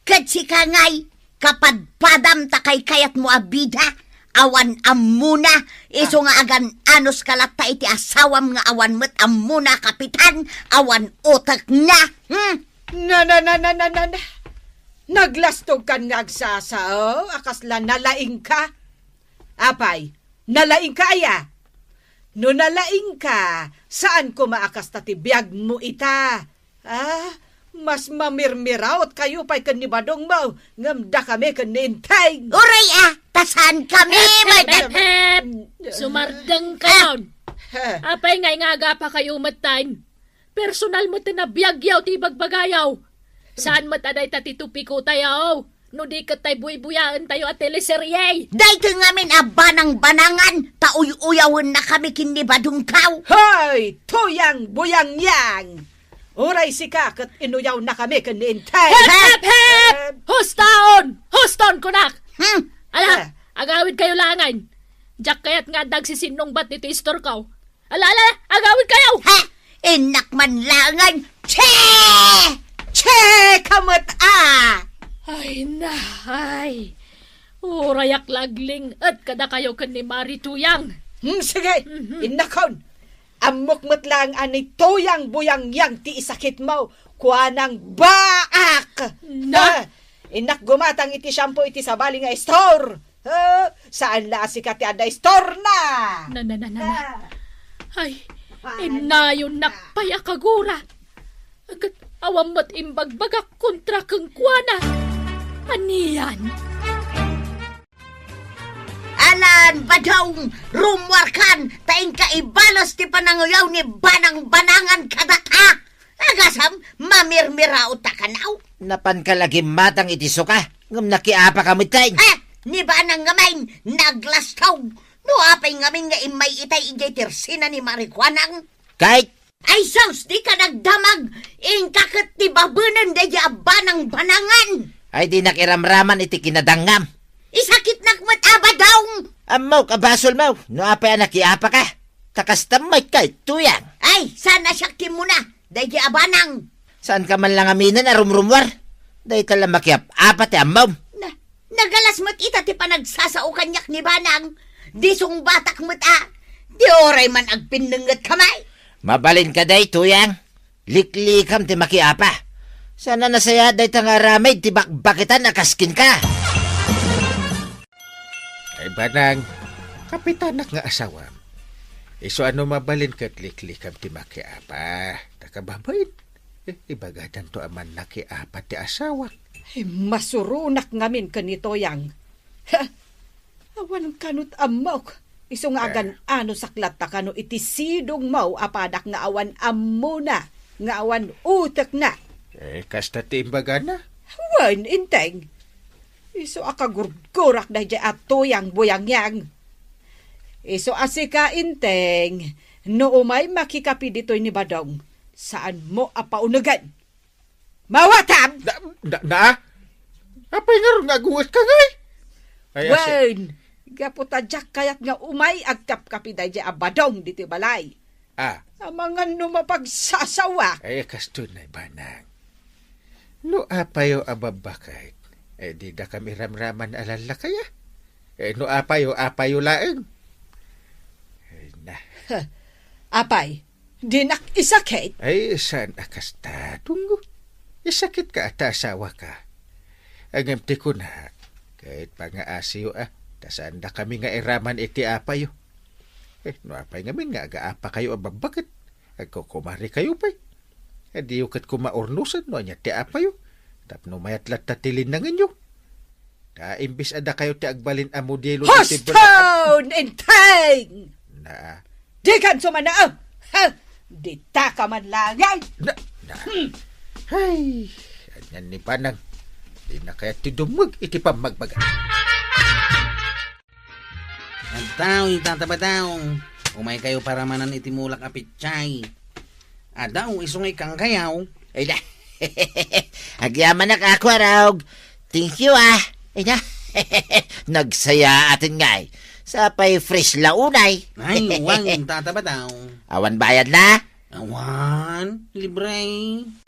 Ket sika ngay, kapadpadam ta kaykayatmo a bida, awan ammona, isu nga agan-anos ka latta iti asawam nga awan met ammona a kapitan, awan utekna. Hmm? Na, na, na, na, na, na, na. Naglastogkan nga agsasao a kasla nalaingka. Apay, nalaingka aya? No nalaingka, saan koma a kasta ti biagmo ita. Ah, mas mamirmiraot kayo pay ken ni Badongmo, ngem dakami ken ni Enteng. Uray a, ta saan kami, Hep, hep, madam? Hep, hep! Sumardeng kayon. Ah. Apay ngay nga agapa kayo metten? Personal met ti nabiagyo ti ibagbagayo. Saan met a dayta ti topiko tayo, no di ket tay buybuyaentayo a teleserye. Daytoy ngamin a banang-banangan, ta uy-uyawenna kami ken ni Badongko. Hoy, Tuyang Buyang Yang! Uray sika ket inuyawna kami ken ni Enteng. Hep, hep, hep! Hustaon! Hustaon kunak! Hmm. Ala, eh, agawid kayo langan. Diak kayat nga adda agsisinungbat iti istorko. Ala, ala, agawid kayo! Ha? Innak man langan. Che! Che! Kamet a! Ay, nahay. Urayak lagling et kadakayo ken ni Mari Tuyang. Hmm, sige. Mhm. Innakon. Ammok met lang a ni Tuyang Buyang Yang ti isakitmo. Kuanang baak. Na? Ha? Innak gumatang iti shampoo iti sabali nga istor. Oh, saan la a sika ti adda istorna? Na, na, na, na, na. Ah. Ay, innayon nak pay a kagura. Ket awan met imbagbagak kontra kenkuana. Anian? Alan, Badong, rummuarkan, ta inka ibalos ti pananguyaw ni Banang-Banangan kadaka. Agasam, mamirmiraot ta kanaw. Napanka la gimmatang iti suka, ngem nakiapaka metten. Eh, ni Banang ngamin, naglastog. No apay ngamin nga immay itay idiay tersina ni Mari Kuanang? Kay? Ay sus, dika nagdamag, inka ket ti babenen daydi a Banang-Banangan. Ay, dinak iramraman iti kinadangngam. Isakitnak met a, Badong. Ammok a basolmo, no apay a nakiapaka. Ta kasta met kay Tuyang. Ay, saan a siak ti immuna, daydi a Banang. Saanka man la ngaminen a rumrummuar? Dayta la makiap-apa ti ammom. Na, nagalas met ita ti panagsasao kaniak ni Banang. Di sungbatak met a. Di uray man agpinnengetka may. Mabalinka daytoy, Tuyang. Liklikam ti makiapa. Saan a nasayaat dayta nga aramid ti bakbakitan a kas kenka. Ay, Banang, kapitanak nga asawam. Isu a no mabalin ket liklikam ti makiapa. Ta kababain, eh, ibagadanto a mannakiapa ti asawak. Ay, masuronak ngamin ken ni Toyang. Ha? Awan kano't ammok. Isu nga Eh. agan-anosak latta kano iti sidongmo a padak nga awan ammona, nga awan utekna. Eh, kasta ti imbagana? Wen, Enteng. Isu a kagurgurak daydiay a Toyang buyangyang. Isu a sika, Enteng, no umay makikapi ditoy ni Badong, saanmo a paunegen. Mawatam! Na, na, na? Apay ngarud nga agungetka ngay? Ay, asi- Wen, gapu ta diak kayat nga umay agkapkapi daydiay a Badong ditoy balay. Ah. Amangan no mapagsasawa. Ay, kastoy na, Banang. No apayo a babbaket, eh, di dakam iramraman a lallakaya. Eh, no apayo, apayo laeng. Ay, na. Huh. Apay, dinak isakit? Ay, saan a kasta, Tunggo? Isakitka ta asawaka. Ngem ti kuna, ket pangaasiyo, ah, ta saandakami nga iraman iti apayo. Eh, no apay ngamin nga agaapakayo a babbaket, agkukumarikayo pay. Diyo ket koma urnosen no ania ti apayo, tapno mayat latta ti linnangenyo. Ta imbes a dakayo ti agbalin a modelo ditoy bala- Huston! Enteng! Na. Dikan sumana, ah! Ha? Dita ka man laeng! Na, na. Hmm. Ay, anian ni Banang. Di na kayat ti dumngeg iti pammagbaga. Addaw, ni Tata Badaw. Umaykayo paramanan iti mulak a pitsay. Addaw, isu nga ikkankayo. Ay, na. Agyamanak, Kuarog. Thank you, ah. Ay, na. Nagsayaaten ngay. Sapay fresh la unay. Ay, wen, Tata Badaw. Awan bayad na? Awan, libre.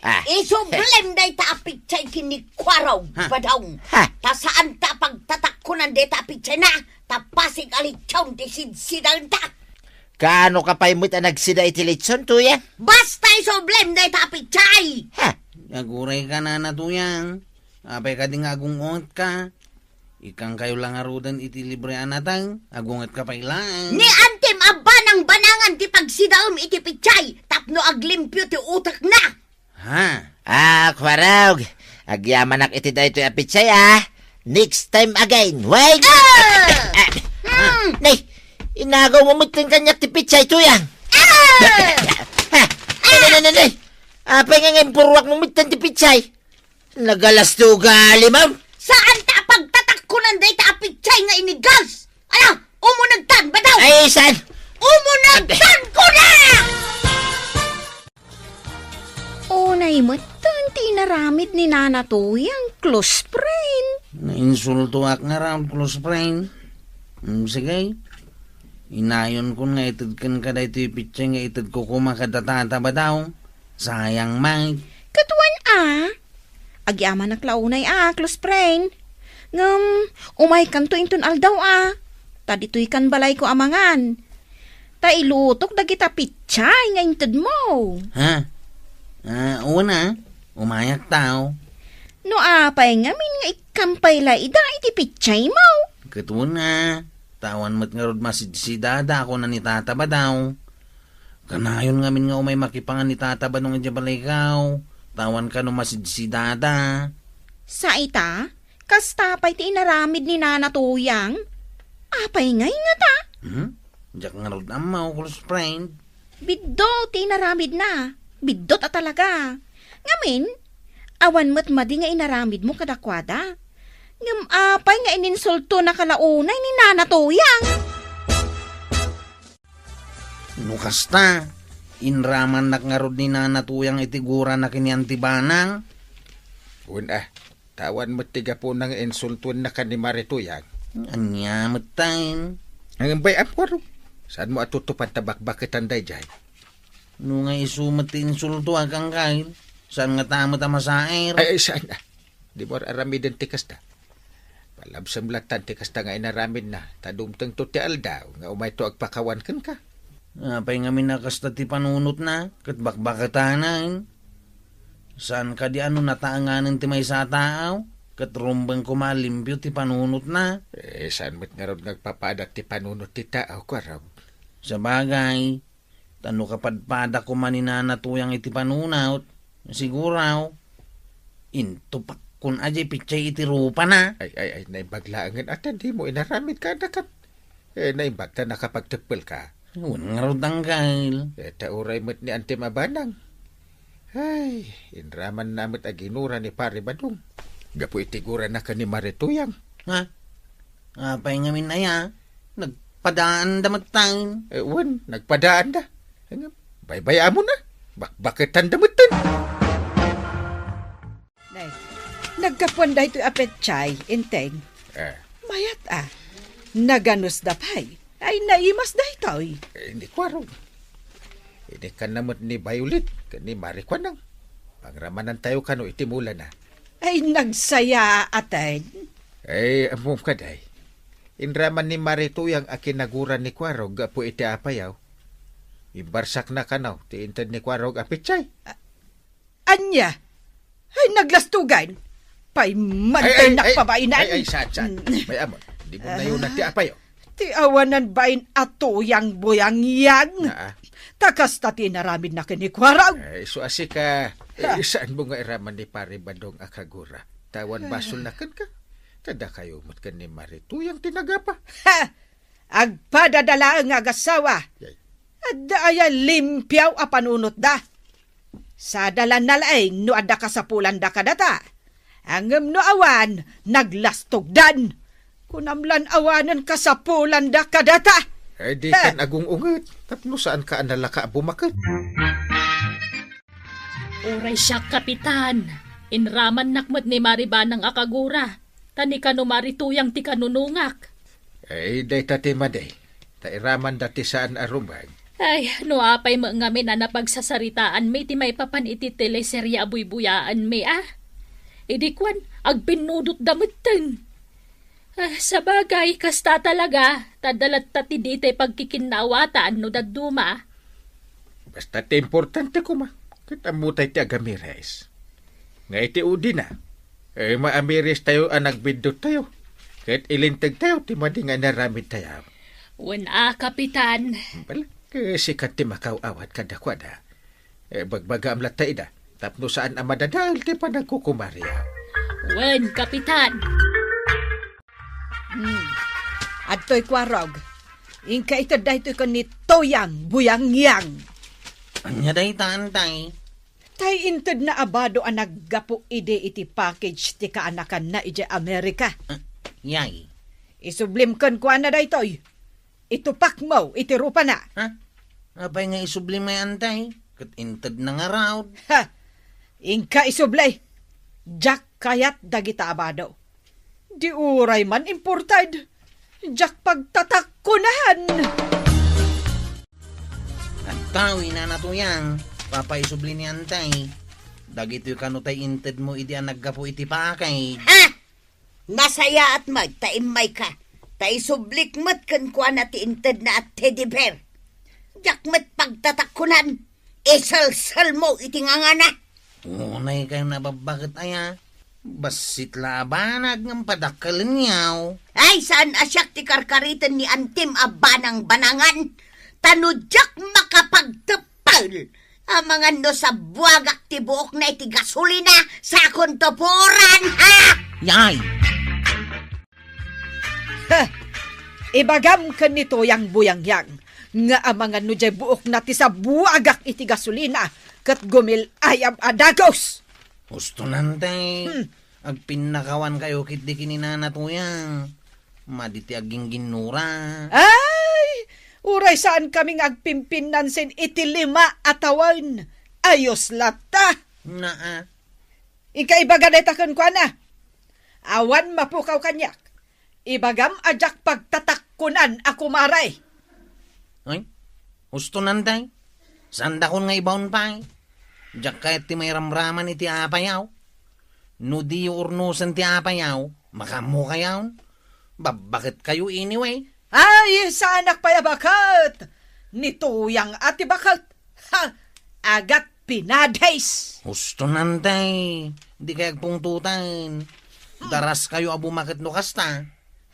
Ah. Isublem dayta a pitsay ken ni Kuarog, Ha? Badaw. Ha? Ta saanta a pagtatakkonan dayta a pitsayna, ta pasig a litson ti sidsidaenta. Kaano ka pay met a nagsida iti litson, Tuyang? Basta isublem dayta a pitsay! Ha? Agurayka, Nana Tuyang. Apay kadi nga agung-ungetka? Ikkankayo la ngaruden iti libre a nateng, agungetka pay laeng. Ni antim a banang-banangan ti pagsidaem iti pitsay tapno aglimpio ti utekna. Ha? Ah, Kuarog, agyamanak iti daytoy a pitsay, ah. Next time again. Wait! Ah! Ah! Hmm. Nay, inagaw mo met kaniak ti pitsay, Tuyang. Ah! Ha? Nay, nay, nay, nay, nay. Apay nga impurruak mo met ti pitsay? Nagalas ti ugalim, ah. Saanta a pagtatakkonan dayta a pitsay nga inigas? Ala, umunegtan, Badaw! Ay, saan? Umunegtan, kuna! Unay metten ti inaramid ni Nana Tuyang, close friend. Nainsultoak ngarud, close friend. Mm, sige. Inayonko nga ited kenka daytoy pitsay nga itedko koma kada Tata Badaw. Sayang, Mike. Ket wen a. Agyamanak la unay a, close friend. Ngem, umaykanto inton aldaw a. Ta ditoykan balayko a mangan. Ta ilutok dagita pitsay nga intedmo. Ha? Ah, wen a. Umayak tao. No apay ngamin nga ikkan pay la ida iti pitsaymo? Ket wen a. Ta awan met ngarud masidsidada, kuna ni Tata Badaw. Kanayon ngamin nga umay makipangan ni Tata Badong idiay balaykaw, ta awan kano masidsidada. Sa ita, kasta pay ti inaramid ni Nana Tuyang? Apay ngay ngata? Hmm? Diak ngarud ammo, close friend. Biddut ti inaramidna. Biddut a talaga. Ngamin, awan met madi nga inaramidmo kadakuada. Ngem apay nga ininsultonaka la unay ni Nana Tuyang? No kasta, inramannak ngarud ni Nana Tuyang iti gurana ken ni Anti Banang. Wen a, ta awan met ti gapuna nga insultuennaka ni Mari Tuyang. Ania met tayen? Ngem bay-am, Kuarog. Saanmo a tutupan ta bakbaketan daydiay? No nga isu met ti insulto a kangkail, saan ngata met a masaer? Ay, ay, saan a? Dimo ar-aramiden ti kasta. Palabsem lattan ti kasta nga inaramidna, ta dumtengto ti aldaw nga umayto agpakawan kenka. Apay ngamin a kasta ti panunotna, ket bakbaketanen? Saan kadi a no nataenganen ti maysa a taaw, ket rumbeng koma a limpio ti panunotna? Eh, saan met ngarud nga agpapadat ti panunot ti taaw, Kuarog? Sabagay, ta no kapadpada koma ni Nana Tuyang iti panunot, siguro, intupakkon a diay petsay iti rupana. Ay, ay, ay, naimbag laengen a ta dimo inaramid kadakayo. Eh, naimbag ta nakapagteppelka. Wen ngarud, Angkel. Eh, ta uray met ni Antim a banang. Ay, inramanna met a ginura ni Pare Badong. Gapu iti gurana ken ni Mari Tuyang. Ha? Apay ngamin aya? Nagpadaanda metten. Eh, wen, nagpadaanda. Ngem, baybay-amon a. Bakbaketanda metten. Nay, naggapuan daytoy a petsay, Enteng. Eh. Mayat a. Naganusda pay. Ay, naimas daytoy. Eh, ni Kuarog. Inikkanna met ni Violet ken ni Mari Kuanang. Pangramanantayo kano iti mulana. Ay, nagsaya, aten. Ay, ammom kadi. Inraman ni Mari Tuyang a kinagura ni Kuarog gapu iti apayaw. Imbarsakna kano ti inted ni Kuarog a petsay. Ania? Ay, naglastugan. Pay, ay, ay, ay, pabainan. Ay, ay, satsan. Mm. May amon. Di mo nayuna ti apayo. Ti awanan bain a Tuyang Buyangyang. Naa. Ta kasta ti inaramidna ken ni Kuarog. Ay, isu a sika. Ha. Eh, saan mo nga iraman ni Pare Badong a kagura? Tawan basolna kenka. Ta dakayo met ken ni Mari Tuyang ti nagapa. Ha! Agpadada laeng nga agassawa. Yay. Adda aya limpiaw a panunotda. Sadala na laeng no adda kasapulanda kadata. Ngem no awan, naglastogdan. Kunam lan awanen kasapulanda kadata. Eh, di kan agung-unget, tapno saanka a nalaka a bumaket. Uray siak, Kapitan. Inramannak met ni Mari Banang a kagura, ta ni kano Mari Tuyang ti kanunungak. Eh, dayta ti madi. Ta iramanda ti saan a rumbeng. Ay, no apay met ngamin a napagsasaritaanmi ti maipapan iti teleserye a buybuyaanmi, a? Idi kuan, agpinnudotda metten. Ah, sabagay, kasta talaga, ta adda latta ti ditay pagkikinnaawatan no dadduma. Basta ti importante koma, ket ammotay ti agamiris. Nga iti udina, eh, maamiris tayo a nagbiddottayo, ket ilinteg tayo ti madi nga inaramid tayo. Wen a, Kapitan. Bala, ket sika ti makaw-awat kadakuada. Eh, bagbagaam latta ida, tapno saan a madadael ti panagkukumariam. Wen, Kapitan. Hmm. Adtoy Kuarog. Inka ited daytoy ken ni Tuyang Buyangyang. Ania dayta, Antay? Tay intedna a bado a naggapu idi iti package ti kaanakanna idiay Amerika. Ah, yay. Isublim kenkuana daytoy. Itupakmo iti rupana. Ha? Apay nga isublim, Antay? Ket intedna ngarud. Ha! Inka isubli. Diak kayat dagita a bado. Di uray man imported. Diak pagtatakkunan. Agtawi, Nana Tuyang, papaisubli ni Antay. Dagitoy kano tay intedmo idi a naggapu iti package. Ha! Nasayaat met ta immayka, ta isublik met kenkuana ti intedna a teddy bear. Diak met pagtatakkunan, iselselmo iti ngangana. Unay kayo nababbaket aya, bassit la a banag ngem padakkelenyo. Ay, saan a siak ti karkariten ni Antim a banang-banangan, ta no diak makapagteppel, amangan no sabuagak ti buokna iti gasolina, sakonto puran, ha? Yay! Ha! Ibagam ken ni Tuyang Buyangyang nga amangan no diay buokna ti sabuagak iti gasolina ket gumil-ayab a dagus. Husto, Nantay. Hmm. Agpinnakawan kayo ketdi ken ni Nana Tuyang. Madi ti agingginnura. Ay! Uray saan kami nga agpimpinnan sin iti lima a tawen. Ayos latta. Naa. Inka ibaga dayta kenkuana. Awan mapukaw kaniak. Ibagam a diak pagtatakkunan a kumare. Ay, husto, Nantay. Saandakon nga ibaon pay. Diak kayat ti mairamraman iti apayaw. No diyo urnosen ti apayaw, makaammo kayon. Babbaket kayo anyway. Ay, saanak pay a baket. Ni Tuyang a ti baket. Ha! Agat pinadis! Husto, Nantay. Di kay agpungtotan. Daras kayo a bumaket no kasta.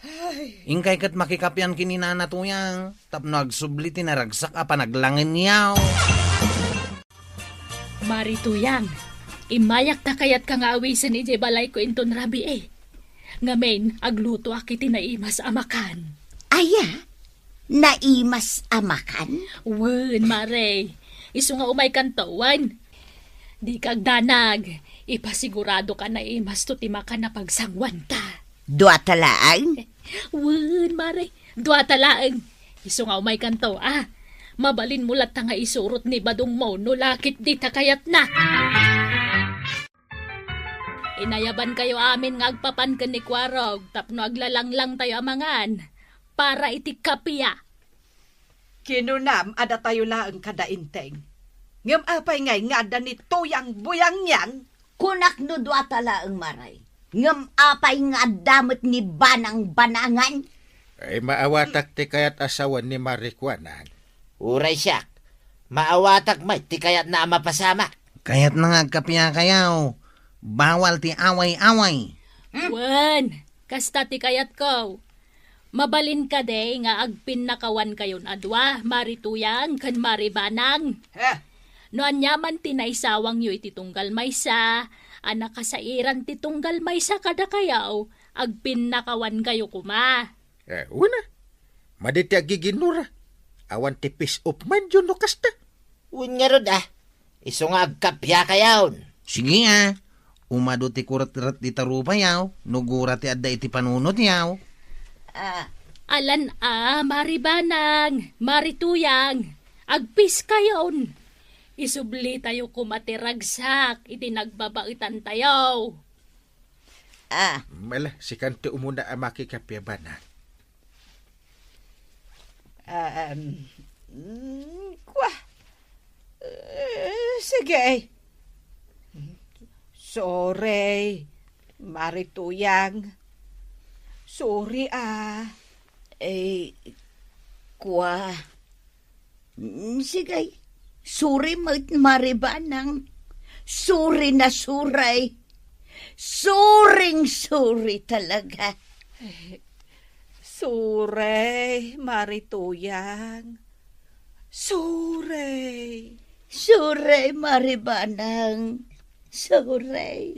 Ay. Inkay ket makikapian ken ni Nana Tuyang, tapno agsubli ti naragsak a panaglangenyaw. Mari Tuyang, immayak ta kayatka nga awisen idiay balayko inton rabii. Ngamin, aglutoak iti naimas a makan. Aya? Naimas a makan? Wen, Mare. Isu nga umaykanto, wen. Dika agdanag. Ipasiguradoka naimasto ti makan a pagsanguanta. Dua ta laeng? Wen, Mare. Dua ta laeng. Isu nga umaykanto, a. Mabalinmo latta nga isurot ni badongmo no lakit dita kayatna. Inayabankayo amin nga agpapan ken ni Kuarog tapno aglalanglangtayo a mangan para iti kapia. Kinunam a datayo laeng kada Inteng. Ngem apay ngay nga adda ni Tuyang Buyangyang? Kunak no dua ta laeng, Mare. Ngem apay nga adda met ni Banang Banangan? Ay, maawatak ti kayat a sawen ni Mari Kuanang. Uray siak, maawatak met ti kayatna a mapasamak. Kayatna nga agkapiakayaw. Bawal ti away-away. Hmm? Wen, kasta ti kayatko. Mabalin kadi nga agpinnakawankayon a dua, Mari Tuyang ken Mari Banang? Eh? No aniaman ti naisawangyo iti tunggal maysa, a nakasairan ti tunggal maysa kadakayo, agpinnakawankayo koma. Eh, una, madi ti agiginnura. Awan ti peace of mind yo no kasta. Wen ngarud, a. Isu nga agkapiakayon. Sige, a. Umadu ti kuretret ti tarupayaw, no gura ti adda iti panunotyaw. Ah. Alan a, Mari Banang, Mari Tuyang, agpiskayon. Isublitayo koma ti ragsak iti nagbabaetantayo. Ah. Mala, sikan ti umuna a makikapia, Banang. Um, mm, kwa. Eh, sige. Sorry, Mari Tuyang. Sorry, a. Eh, kwa. Mm, sige. Sorry met, Mari Banang. Sorry na sorry. Sorry-sorry talaga. Sorry, Mari Tuyang. Sorry. Sorry, Mari Banang. Sorry.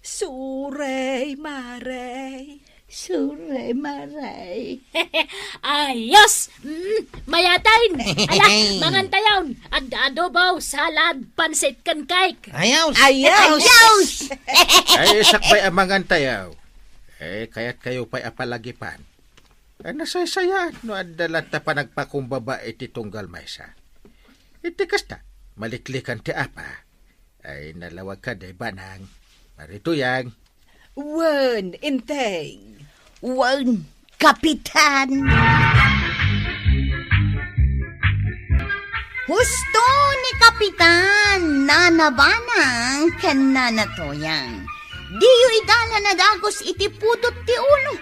Sorry, Mari. Sorry, Mari. Ayos! Mm, mayaten! Ala, mangantayon! Adda adobo, salad, pansit, ken cake! Ayos! Ayos! Ayos! Ay, sakbay a mangantayo. Eh, kayatkayo pay a palagipan. Ay, nasaysayaat no adda latta panagpakumbaba iti tunggal maysa. Iti kasta, maliklikan ti apa. Ay, nalawag kadi, Banang. Mari Tuyang. Wen, Inteng. Wen, Kapitan. Husto ni Kapitan, Nana Banang, ken Nana Tuyang. Diyo idalan a dagus iti pudot ti ulo,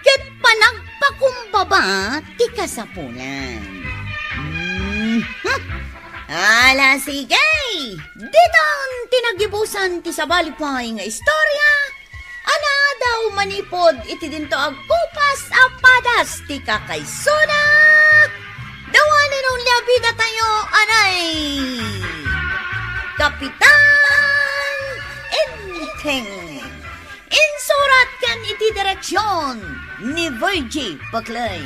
ket panagpakumbaba ti kasapulan. Mhm. Ala, sige! Ditan ti nagibusan ti sabali pay nga istorya a naadaw manipud iti dinto agkupas a padas ti kakaisuna. The one and only a bida tayo, anay, Kapitan Enteng. Insurat ken iti direksion ni Virgie Paclay.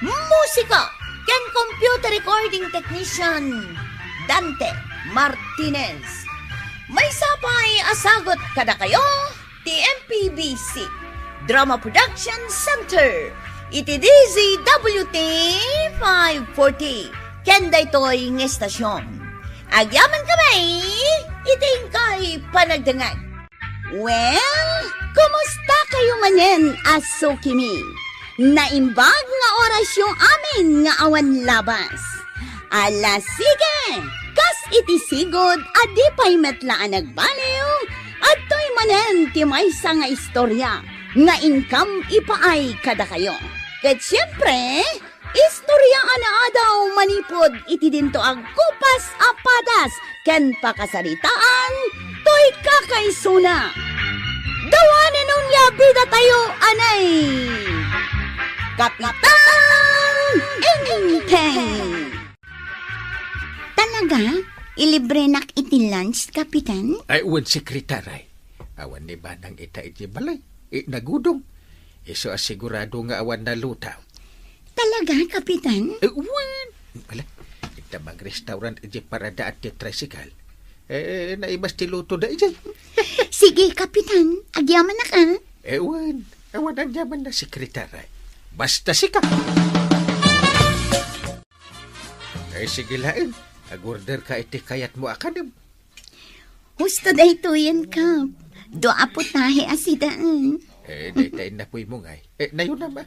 Musika ken computer recording technician Dante Martinez. Maysa pay a sagut kadakayo ti M P B C Drama Production Center iti D Z W T five forty. Ken daytoy nga estasion, agyamankami iti inkay panagdengngeg. Well, kumusta kayo manen a sukimi? Naimbag nga orasyo amin nga awan labas. Ala, sige! Kas iti sigud a di pay met la a nagbaliw, adtoy manen ti maysa nga istorya nga inkam ipaay kadakayo. Ket siempre, istorya a naadaw manipud iti dinto agkupas a padas ken pakasaritaan toy kakaisuna. The one and only a bida tayo, anay! Kapitan Enteng! Talaga? Ilibrenak iti lunch, Kapitan? Ay, wen, Sekretary. Awan ni Manang ita iti balay. Eh, nagudong. Isu a sigurado nga awan nalutaw. Talaga, Kapitan? Eh, wen. Ala, ita mag-restaurant iti paradaat ti tricycle. Eh, naimas ti luto da ijay. Sige, Kapitan. Agyamanak, ah. Eh, wen. Awan aniaman na, Sekretary. Basta sika. Ay, sige laeng. Ag-order ka iti kayatmo a kanem. Husto daytoyen, Kap. Dua a putahe a sidaen. Eh, dayta innapoy mo ngay. Eh, nayunam, ah.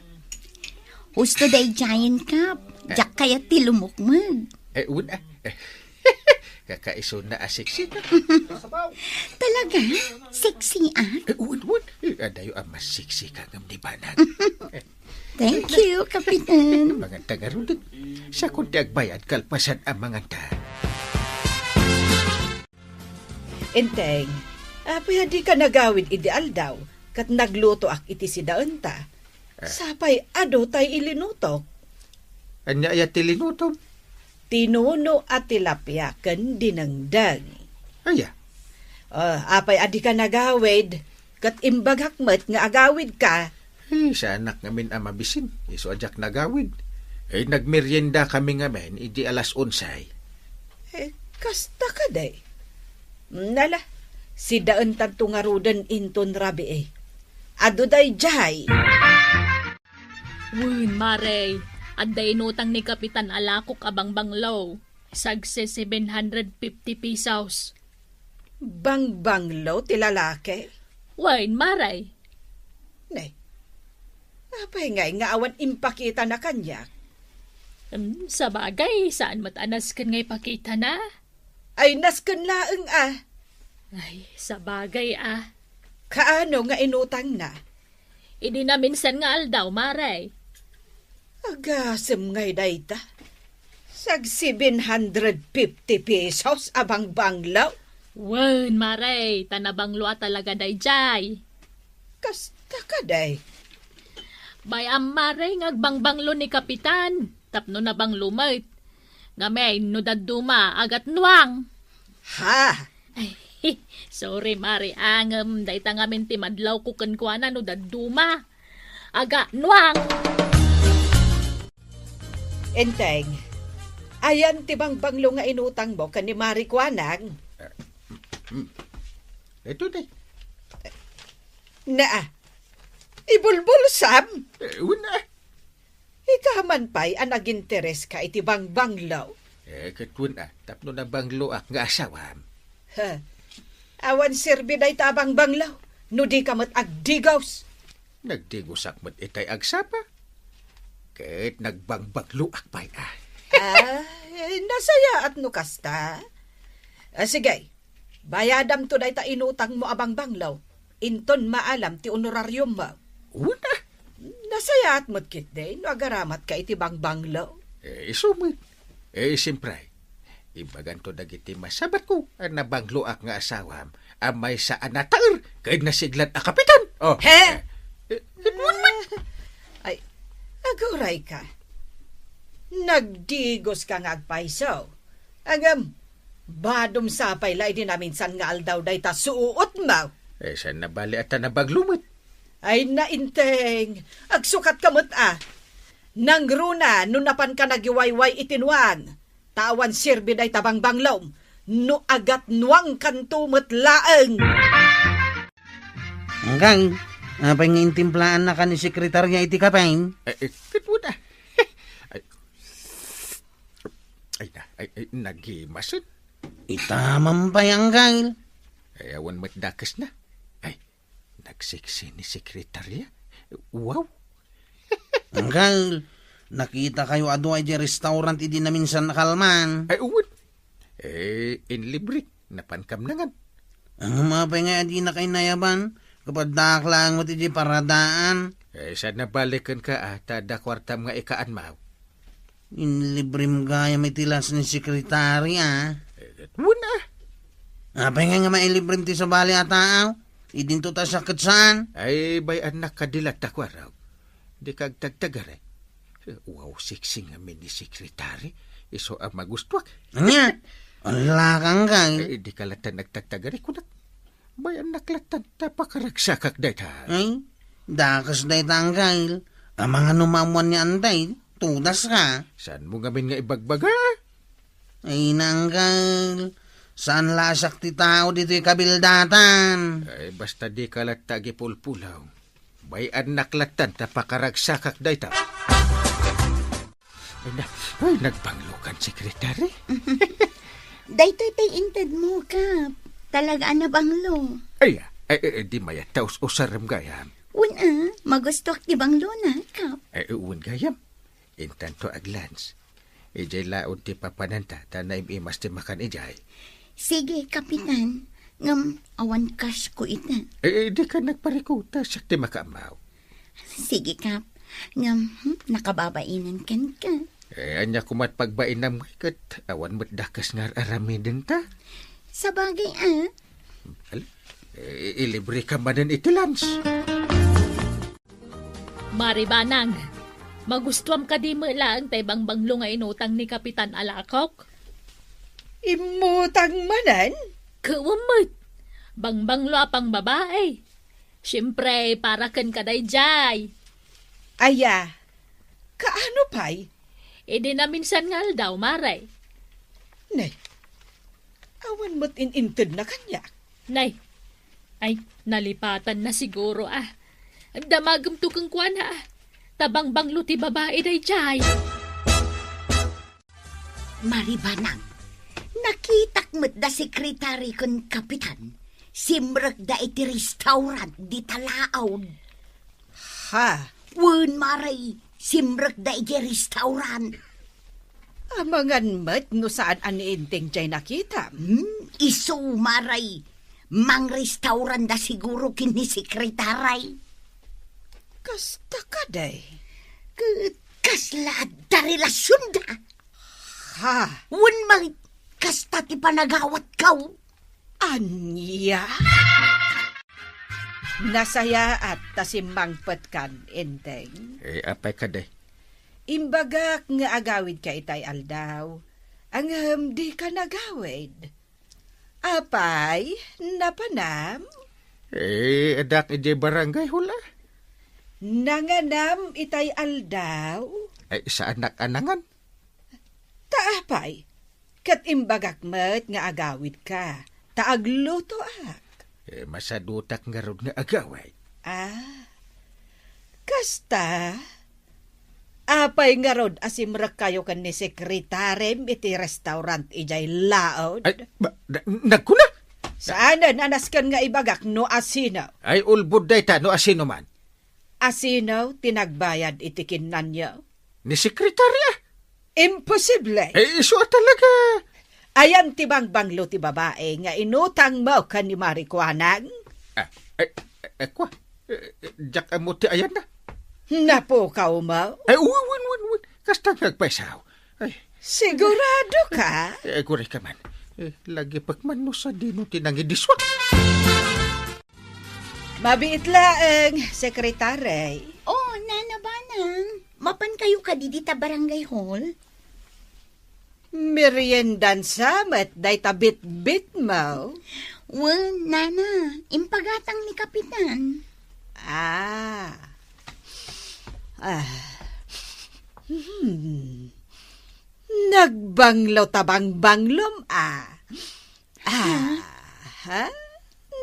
Husto daydiayen, Kap. Diak kayat ti lumukmeg. Eh, un, ah. Kakaisuna a sexy ka. Talaga? Sexy, ah? Eh, un, un. Eh, adayo a mas sexy ka ngem ni Banag. Thank you, Kapitan. Manganta ngaruden. Sakon ti agbayad kalpasan a manganta. Enteng, apay a dika nagawid idi aldaw, ket naglutoak iti sidaenta. Ah. Sapay adu tay ilinutok. Ania aya ti linutom? Tinuno a tilapia ken dinengdeng. Aya? Ah, apay a dika nagawid, ket imbagak met nga agawidka. Eh, saanak ngamin a mabisin, isu a diak nagawid. Eh, nagmerienda kami ngamin idi alas onsay. Eh, kasta kadi. Nala, sidaentanto ngaruden inton rabii. Adu daydiay. Wen, Mare, adda inutang ni Kapitan a lakok a bangbanglo. Sagse seven hundred fifty pesos. Bangbanglo ti lalaki? Wen, Mare. Ne, apay ngay nga awan impakitana kaniak? Hmm, sabagay, saan met a nasken nga ipakitana? Ay, nasken laeng, ah. Ay, sabagay, ah. Kaano nga inutangna? Idi naminsan nga aldaw, Mare. Agasem ngay dayta. Sag seven hundred fifty pesos a bangbanglo. Wen, Mare, ta nabanglo a talaga daydiay. Kasta kadi. Bay-am, Mare, nga agbangbanglo ni Kapitan tapno nabanglo met. Ngamin, no dadduma, agatnuang. Ha? Ay, sorry, Mare, ah, ngem dayta ngamin ti madlawko kenkuana no dadduma. Agatnuang. Enteng, ayan ti bangbanglo nga inutangmo ken ni Mare Kuanang? Eh, mm, mm. Ito, day. Naa, ibulbulsam? Eh, una. Ikaman pay a nagintereska iti bangbanglo? Eh, ket wen a, tapno nabangloak nga asawam. Ha? Awan serbi dayta a bangbanglo, no dika met agdigos. Nagdigosak met itay agsapa. Ket nagbangbangloak pay a. Ah, eh, nasayaat no kasta. Ah, sige, bayadamto dayta inutangmo a bangbanglo. Inton maalam ti honorariummo. Una? Nasayaat met ketdi no agaramatka iti bangbanglo. Eh, isu met. Eh, siyempre, ibaganto dagiti masabatko a nabangloak nga asawam a maysa a nataer ken nasiglat a kapitan. Oh. He? Eh, eh, ket wen met. Ay, agurayka. Nagdigoska nga agpayso. Ngem, badom sapay la idi naminsan nga aldaw dayta suotmo. Eh, saan nabali a ta nabaglumet? Ay, nainteng, agsukatka met a. Nangruna no napanka nagiwayway iti nuang, ta awan serbi dayta bangbanglom, no agatnuangkanto met laeng. Anggang, apay nga intimplaannaka ni sekretarya iti kape? Eh, eh, ket wen a. Ay, Ay na, ay, ay, nagimasen. Ita man pay, Anggal. Ay, awan met dakesna. Ay, nagsiksi ni sekretarya. Wow. Anggal, nakitakayo a dua idiay restaurant idi naminsan a kalman. Ay, uwan. Eh, inlibre. Napankam nangan. Ang mapay nga adi na kay nayaban, kapaddaak lang met iti paradaan. Eh, saan nabaliken ka, ah, ta adda kuartam nga ikaanmaw? Inlibrem gayam iti las ni sekretary, ah. Eh, wen a. Apay nga nga mailibrem ti sabali a tao? Idinto ta siak ket saan? Ay, bay-annak kadi latta, kuarok. Dika agtagtagari. Wow, sexy ngamin ni sekretary. Isu a magustuak. Ania? Ala kang, Kyle. Eh, dika latta nagtagtagari, kunak. Bay-annak latta ta pakaragsakak dayta. Ay, dakes dayta, Kyle. Amangan no maammuan ni Antay, tudas ka. Saanmo ngamin nga ibagbaga? Ay, Uncle, saan la a siak ti tao ditoy kabildatan? Ay, basta dika latta agipulpulaw. Bay-annak lattan ta pakaragsakak dayta. Ay, na, ay, nagbanglo kan sekretary. Daytoy tay intedmo, Kap. Talaga a nabanglo. Ay, ay, ay, di mayat ta us-usarem gayam. Wen a, magustuak ti banglona, Kap. Ay, wen gayam. Intanto aglans. Idiay laod ti papananta, ta naim-imas ti makan idiay. Sige, Kapitan. Ngem awan cash ko ita. Eh, eh, dika nagparikuta, siak ti makaammo. Sige, Kap. Ngem, hmm, nakababainan kenka. Eh, ania koma't pagbainam ket awan met dakes nga ar-aramidenta? Sabagay, ah. Al-, eh, ilibre ka manen iti lunch. Maribanang, magustuam kadi met laeng tay bangbanglo nga inutang ni Kapitan a lakok? Immutang manen? Ket wen met, bangbanglo a pangbabai. Siempre, para kenka daydiay. Aya, kaano pay? Idi naminsan nga aldaw, Mare. Nay, awan met in-intedna kaniak. Nay, ay, nalipatanna siguro, ah. Damagemto kenkuana, ah. Ta bangbanglo ti babai daydiay. Maribanang, nakitak met da sekretary ken kapitan. Simrekda iti restaurant dita laod. Ha? Wen, Mare, simrekda idiay restaurant. Amangan met no saan a ni Enteng diay nakitam? Hmm, isu, Mare. Mangrestaurantda siguro ken ni sekretary. Kasta kadi? Ket kasla adda relasionda? Ha? Wen, Mare, kasta ti panagawatko. Ania? Nasayaat ta simmangpetkan, Enteng. Eh, apay kadi? Imbagak nga agawidka itay aldaw, ngem dika nagawid. Apay, napanam? Eh, addak idiay barangay hall a. Nanganam itay aldaw? Ay, saanak a nangan. Ta apay, ket imbagak met nga agawidka, ta aglutoak. Eh, masadutak ngarud nga agawid. Ah, kasta? Apay ngarud a simrekkayo ken ni sekretarem iti restaurant idiay laod? Ay, ba, na, nagkuna? Saanen a nasken nga ibagak no asino? Ay, ulbod dayta no asino man. Asino ti nagbayad iti kinnanyo? Ni sekretarya. Imposible! Eh, isu a talaga. Ayan ti bangbanglo ti babae nga inutangmo ken ni Maricuanang? Ah, eh, eh, kwa? Eh, eh, diak ammo ti ayanna. Napukawmo? Ay, wen, wen, wen, wen. Kasta nga agpaysaw. Ay. Sigurado ka? Eh, agurayka man. Eh, lagipek man no sadino ti nangidisuak. Mabiit laeng, Sekretary. Oh, Nana Banang, mapankayo kadi dita barangay hall? Meriendan sa met dayta bitbitmo. Wen, Nana, impagatang ni Kapitan. Ah. Ah. Hmm. Nagbanglo ta bangbanglom, ah. Ah, ha?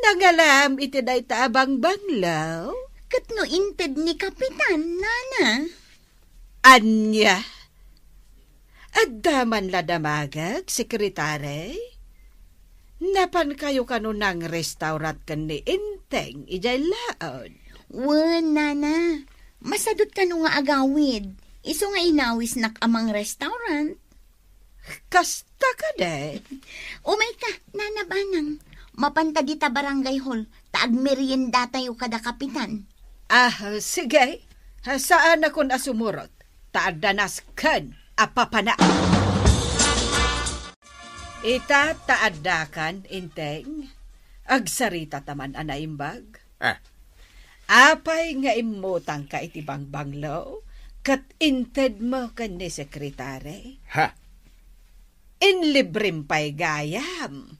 Nangalam iti dayta a bangbanglo? Ket no inted ni Kapitan, Nana? Ania? Adda man la damagek, Sekretary? Napankayo kano nang restaurant ken ni Enteng idiay laod? Wen, Nana. Masadut kano nga agawid. Isu nga inawisnak a mangrestaurant. Kasta kadi? Umayka, Nana Banang. Mapanta dita barangay hall, ta agmeriendatayo kada kapitan. Ah, sige. Saanakon a sumurot, ta adda nasken a papana. Ita ta addakan, Enteng. Agsarita ta man a naimbag. Ah. Apay nga immutangka iti bangbanglo ket intedmo ken ni sekretari? Ha? Inlibrem pay gayam.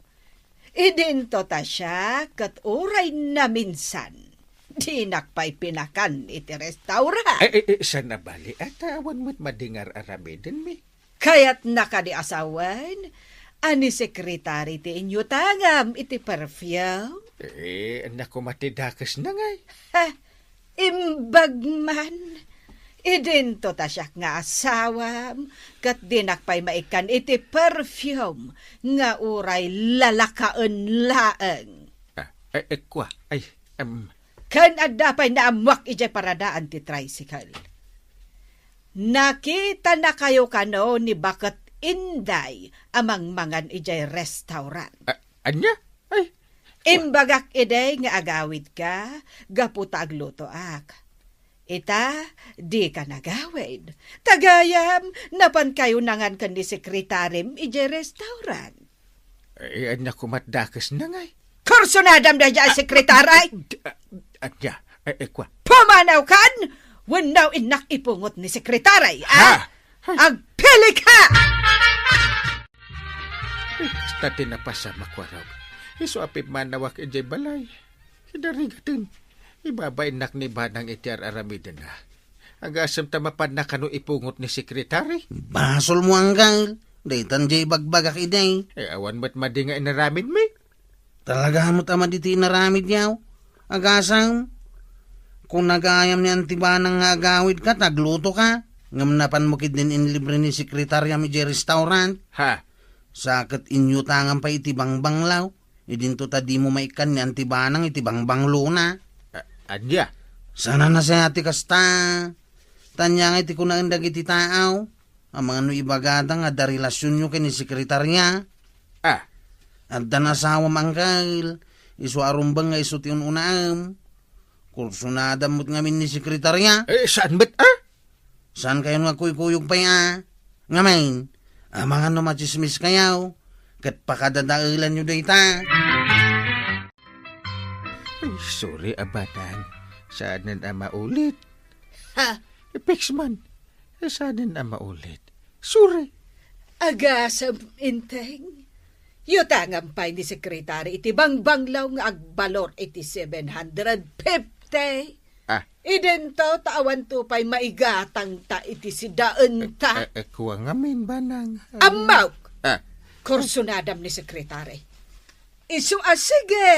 Idinto ta siak ket uray naminsan, dinak pay pinakan iti restaurant. Eh, eh, eh, saan a bali? At awan met madingar aramidenmi. Kayatna kadi a sawen a ni sekretari ti inyutangam iti perfume? Eh, ania koma ti dakesna ngay? Ha? Imbag man. Idinto ta siak nga asawam, ket dinak pay maikkan iti perfume nga uray lalakaen laeng. Ah, eh, eh, kua, ay, em. Ken adda pay naammoak idiay paradaan ti tricycle. Nakitanakayo kano ni baket Inday a mangmangan idiay restaurant. Ah, ania? Ay, imbagak idi nga agawidka gapu ta aglutoak. Ita, dika nagawid. Ta gayam, napankayo nangan ken ni sekretarim idiay restaurant. Eh, ania koma ti dakesna ngay? Kursunadam daydiay a sekretari! Ah, ah, ania? Eh, eh, kua. Pumanawkan! Wenno innak ipungot ni sekretari, ah? Ha? Agpilika! Eh, kasta ti napasam a kuarog. Isu a pimmanawak idiay balay. Kinarigaten, ibabainnak ni Banang iti ar-aramidenna. Agasem ta mapanna kano ipungot ni sekretari? Basolmo, Anggal. Daytan diay ibagbagak idi. Eh, awan met madi nga inaramidmi. Talaga met a madi ti inaramidyo. Agasem, kuna gayam ni Anti Banang nga agawidka, ta aglutoka. Ngem napanmo ketdin inlibre ni sekretariam idiay restaurant. Ha? Sa ket inyutangam pay iti bangbanglo. Idinto ta dimo maikkan ni Anti Banang iti bangbanglona. A-, ania? Saan a nasayaat ti kasta. Ta ania ngay ti kunaen dagiti tao? Amangan no ibagada nga adda relasionyo ken ni sekretaria? Ah. Addan asawam, Angkel. Isu a rumbeng nga isu ti un-unaem. Kursunadam met ngamin ni sekretaria. Eh, saan met, ah? Saankayon nga kuykuyog pay a? Ngamin, amangan no matsismiskayo, ket pakadadaelanyo dayta. Ay, sorry, a Banang. Saanen a maulit. Ha? Fix man. Saanen a maulit. Sorry. Agasem, Enteng. Yutangam pay ni sekretari iti bangbanglo nga agbalor iti seven hundred fifty. Ah. Idinto ta awanto pay maigatangta iti sidaenta. Eh, eh, kua ngamin, Banang. Ammok! Ah. Kursunadam ni sekretari. Isu a sige,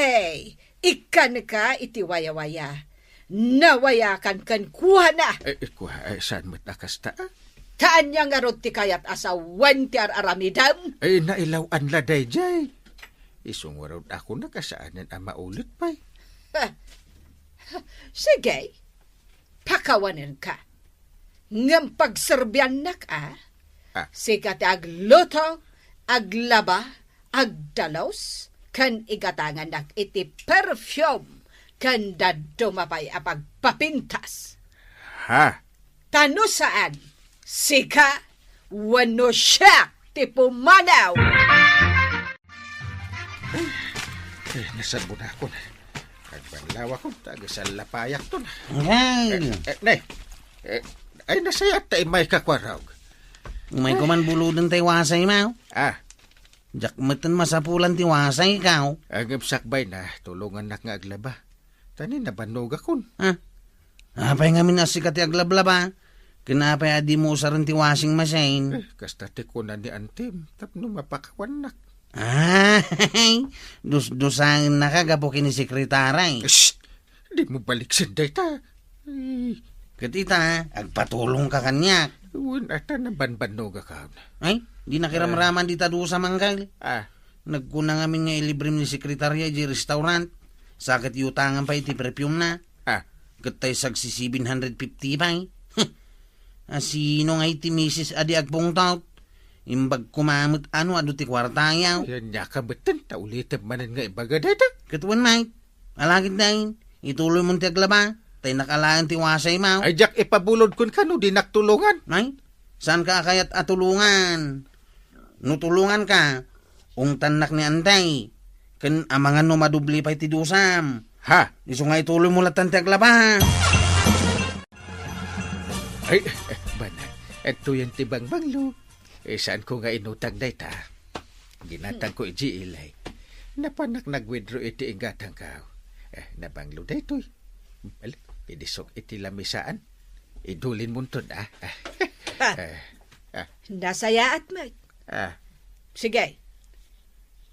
ikkanka iti wayawaya. Nawayakan kenkuana. Eh, eh, kua, eh, saan met a kasta, ah? Ta ania ngarud ti kayat a sawen ti ar-aramidem? Eh, nailaw-an la daydiay. Isu ngarud a kunak a saanen a maulit pay. Sige, pakawanenka. Ngem pagserbiannak a, ah, sika ti agluto, aglaba, agdalus, ken igatangannak iti perfume, ken dadduma pay a pagpapintas. Ha? Ta no saan, sika wenno siak ti pumanaw. Eh, nasarbonakon. Agbanlawakon, ta agasallapayak ton. Ay. Eh, eh, nay. Eh, ay, nasayaat ta immayka, kuarog. Umay ko man buloden tay wasay, maw. Ah. Diak metten masapulan ti wasay, kaw. Agem sakbay na, tulongannak nga aglaba. Ta ni nabannogakon. Ah. Apay ngamin a sika ti aglablaba? Ken apay a dimo usaren ti washing machine? Eh, kasta ti kuna ni Antim, tapno mapakawannak. Ay, dusdusaennaka gapu ken ni sekretaray. Shh! Dimo baliksen dayta. Ay. Ket ita, agpatulongka kaniak. Wen, ata nabanbannogakon. Ay, di nakiramraman dita dusa, Mangkal. Ah. Nagkuna ngamin nga ilibrem ni sekretarya idiay restaurant. Sa ket iutangam pay iti perfume na. Ah. Ket tay sagsi seven hundred fifty pay. Asino ngay ti misis a di agpungtot? Imbag koma met ano adu ti kuartayo. Yan, nia ka metten, ta ulitem manen nga ibaga dayta. Ket wen, Mike, alagid dayn, ituloy mon ti aglaba, ta innak alaen ti wasay, maw. Ay, diak ipabulod kun kano dinak tulongan. Nay, saanka a kayat a tulongan? No tulonganka, ungtannak ni Antay. Ken amangan no madubli pay ti dusam. Ha? Isu nga ituloy mo latta ti aglaba, ha? Ay, eh, banag. Adtoyen ti bangbanglo. Eh, saanko nga inutang dayta. Ginatangko iti ilay. Napanak nag-withdraw iti inggatangko. Eh, nabanglo daytoy. Ala, idisok iti lamisaan. Idulinmonton, ah. Ah. Eh, ah. Nasayaat met. Ah. Sige.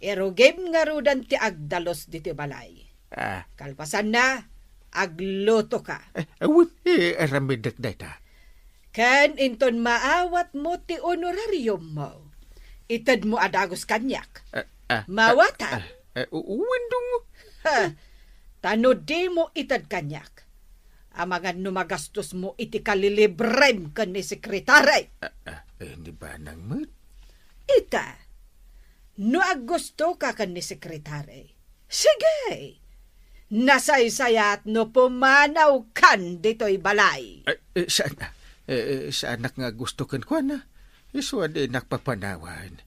Irugim ngaruden ti agdalus ditoy balay. Ah. Kalpasanna, aglutoka. Eh, awan, eh, aramidek dayta. Ken inton maawatmo ti honorariummo, itedmo a dagus kaniak. Ah, ah, Mawatan? Ah, ah, u-, uwan, Dong. Ha, ta no dimo ited kaniak, amangan no magastosmo iti kalilibrem ken ni sekretari. Ah, ah, eh, ni Banang met. Ita, no aggustoka ken ni sekretari, sige, nasaysayaat no pumanawkan ditoy balay. Eh, eh, saan, eh, eh, saanak nga gusto kenkuana? Isu a dinak papanawan.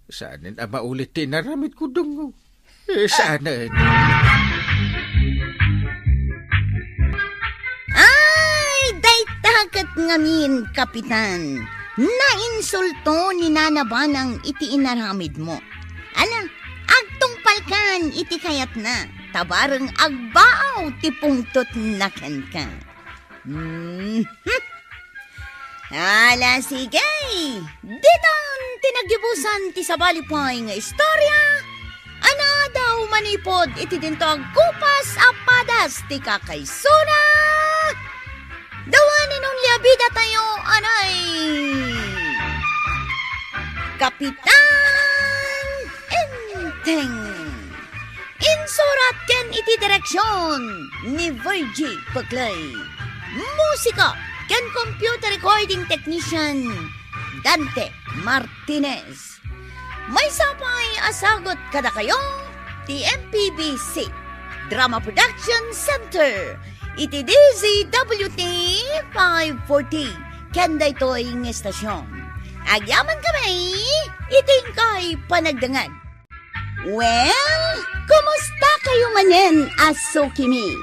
Saanen a maulit ti inaramidko, Dong. Eh, saanen. Ay, dayta ket ngamin, Kapitan. Nainsulto ni Nana Banang iti inaramidmo. Ala, agtungpalkan iti kayatna, ta bareng agbaaw ti pungtotna kenka. Mhm. Ala, sige. Ditan ti naggibusan ti sabali pay nga istorya a naadaw manipud iti dinto agkupas a padas ti kakaisuna. The one and only a bida tayo, anay, Kapitan Enteng. Insurat ken iti direksion ni Virgie Peclay. Musika ken computer recording technician, Dante Martinez. Maysa pay a sagut kadakayo ti M P B C Drama Production Center iti D Z W T five forty ken daytoy nga estasion. Agyaman kami iti inkay panagdengngeg. Well, kumusta kayo manen a sukimi?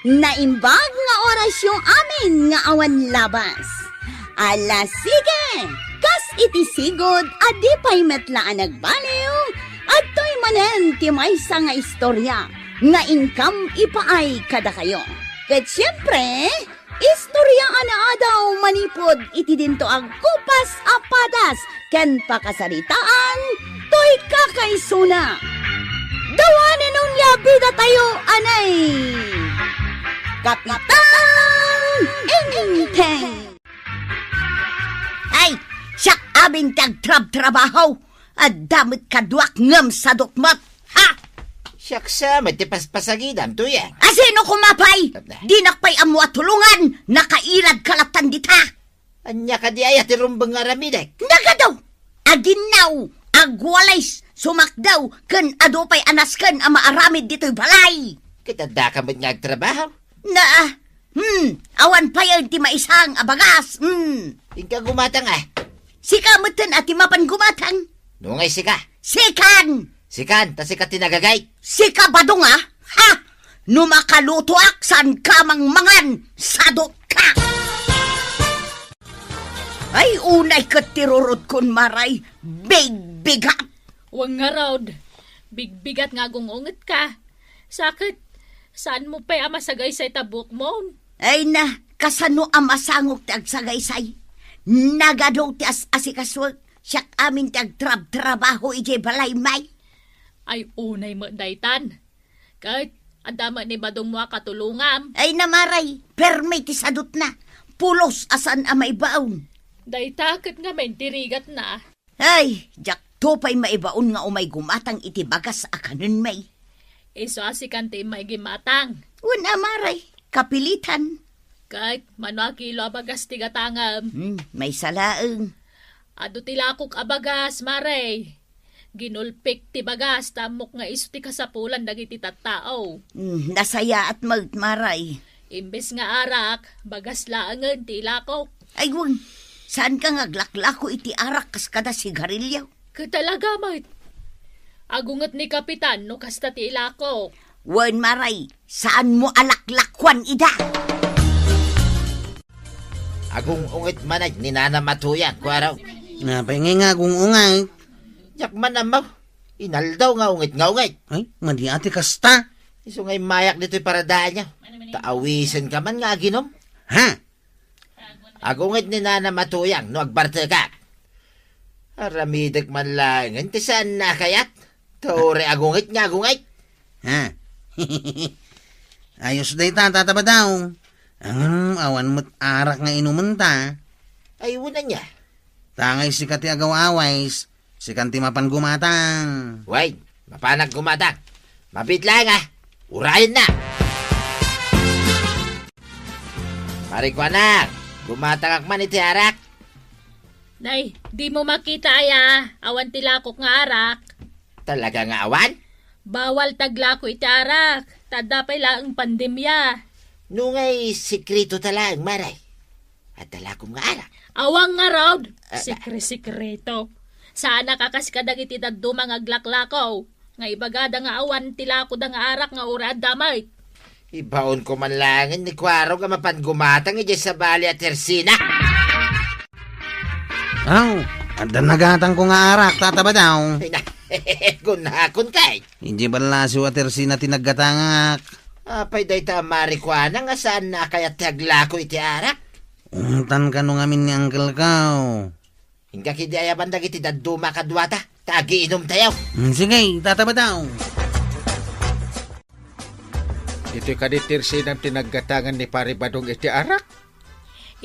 Naimbag nga orasyo amin nga awan labas. Ala, sige! Kas iti sigud a di pay met la a nagbaliw, adtoy manen ti maysa nga istorya nga inkam ipaay kadakayo. Ket siempre, istorya a naadaw manipud iti dinto agkupas a padas ken pakasaritaan toy kakaisuna. The one and only a bida tayo, anay, Kapitan Enteng. Ay, siak amin ti agtrabtrabaho. Adda met kaduak ngem sadok met. Ha? Siak sa met ti paspasagidam, Tuyang. A sino koma pay? Abda. Dinak pay ammo a tulongan, nakairadka lattan dita. Ania kadi aya ti rumbeng nga aramidek? Nagadu! Aginnaw, agwalis, sumakdaw, ken adu pay a nasken a maaramid ditoy balay. Ket addaka met nga agtrabaho? Na, hmm, awan payen ti maisang a bagas, hmm. Inka gumatang, a. Sika metten a ti mapan gumatang. Nungay sika? Sikan! Sikan, ta sika ti nagagay. Sika badong, a? Ha? No makalutoak, saanka mangmangan, sadotka! Ay, unay ket ti rurutkon, Maray, bigbigat. Wen ngarud, bigbigat nga agung-ungetka. Sa ket, saanmo pay a masagaysay ta buokmon? Ay na, kasano a masangok ti agsagaysay? Nagadu ti as-asikasuek, siak amin ti agtrabtrabaho idiay balay, may. Ay, unay met daytan. Ket, adda met ni badongmo a katulongam. Ay na, Maray, permi ti sadutna. Pulos a saan a maibaon. Dayta ket ngamin ti rigatna. Ay, diakto pay maibaon nga umay gumatang iti bagas a kanen, may. Isu a sikan ti immay gimatang. Wen a, Maray, kapilitan. Ket, mano a kilo a bagas ti gatangem? Hmm, maysa laeng. Adu ti lakok a bagas, Maray. Ginulpik ti bagas, ta ammok nga isu ti kasapulan dagiti tattao. Hmm, nasayaat met, Maray. Imbes nga arak, bagas laengen ti ilakok. Ay, wen, saanka nga aglaklako iti arak kas kada sigarilyo? Ket talaga met. Agunget ni Kapitan no kasta ti ilakok. Wen, Maray, saanmo a laklakuan ida. Agung-unget manen ni Nanam a Tuyang, kuarog. Apay ngay nga agung-unget? Diak man ammo. Inaldaw nga unget nga unget. Ay, madi a ti kasta. Isu nga immayak ditoy paradaanyo. Ta awisenka man nga aginom. Ha? Agunget ni Nanam a Tuyang no agbartekak. Aramidek man laengen ti saanna a kayat. Ta uray agunget nga agunget. Ha? Ayos dayta, Tata Badaw. Ngem awan met arak nga inumenta. Ay, wen ania? Ta ngay sika ti agaw-awis, sikan ti mapan gumatang. Wen, mapanak gumatang. Mabiit laeng a. Urayenna. Marikuanang, gumatangak man iti arak. Nay, dimo makita aya, awan ti lakok nga arak. Talaga nga awan? Bawal ti aglako iti arak, ta adda pay laeng pandemia. No ngay, sekreto ta laeng, Maray. Adda lakom nga arak. Awan ngarud. Ah, ah. Sekre-sekreto. Saanak a kas kadagiti dadduma nga aglaklako, nga ibagada nga awan ti lakoda nga arak nga uray adda met. Ibaonko man laengen ni Kuarog a mapan gumatang idiay sabali a tersena. Aw, adda nagatangko nga arak, Tata Badaw. Ay, na, kunakon kay. Idiay ballasiw a tersena ti naggatangak. Apay dayta a marikuana nga saanna a kayat ti aglako iti arak? Ungtan kano ngamin ni uncle ko. Inka kadi ayaban dagiti dadduma kaduata, ta agiinumtayo. Mm, sige, Tata Badaw. Ditoy kadi tersenam ti naggatangan ni Pari Badong iti arak?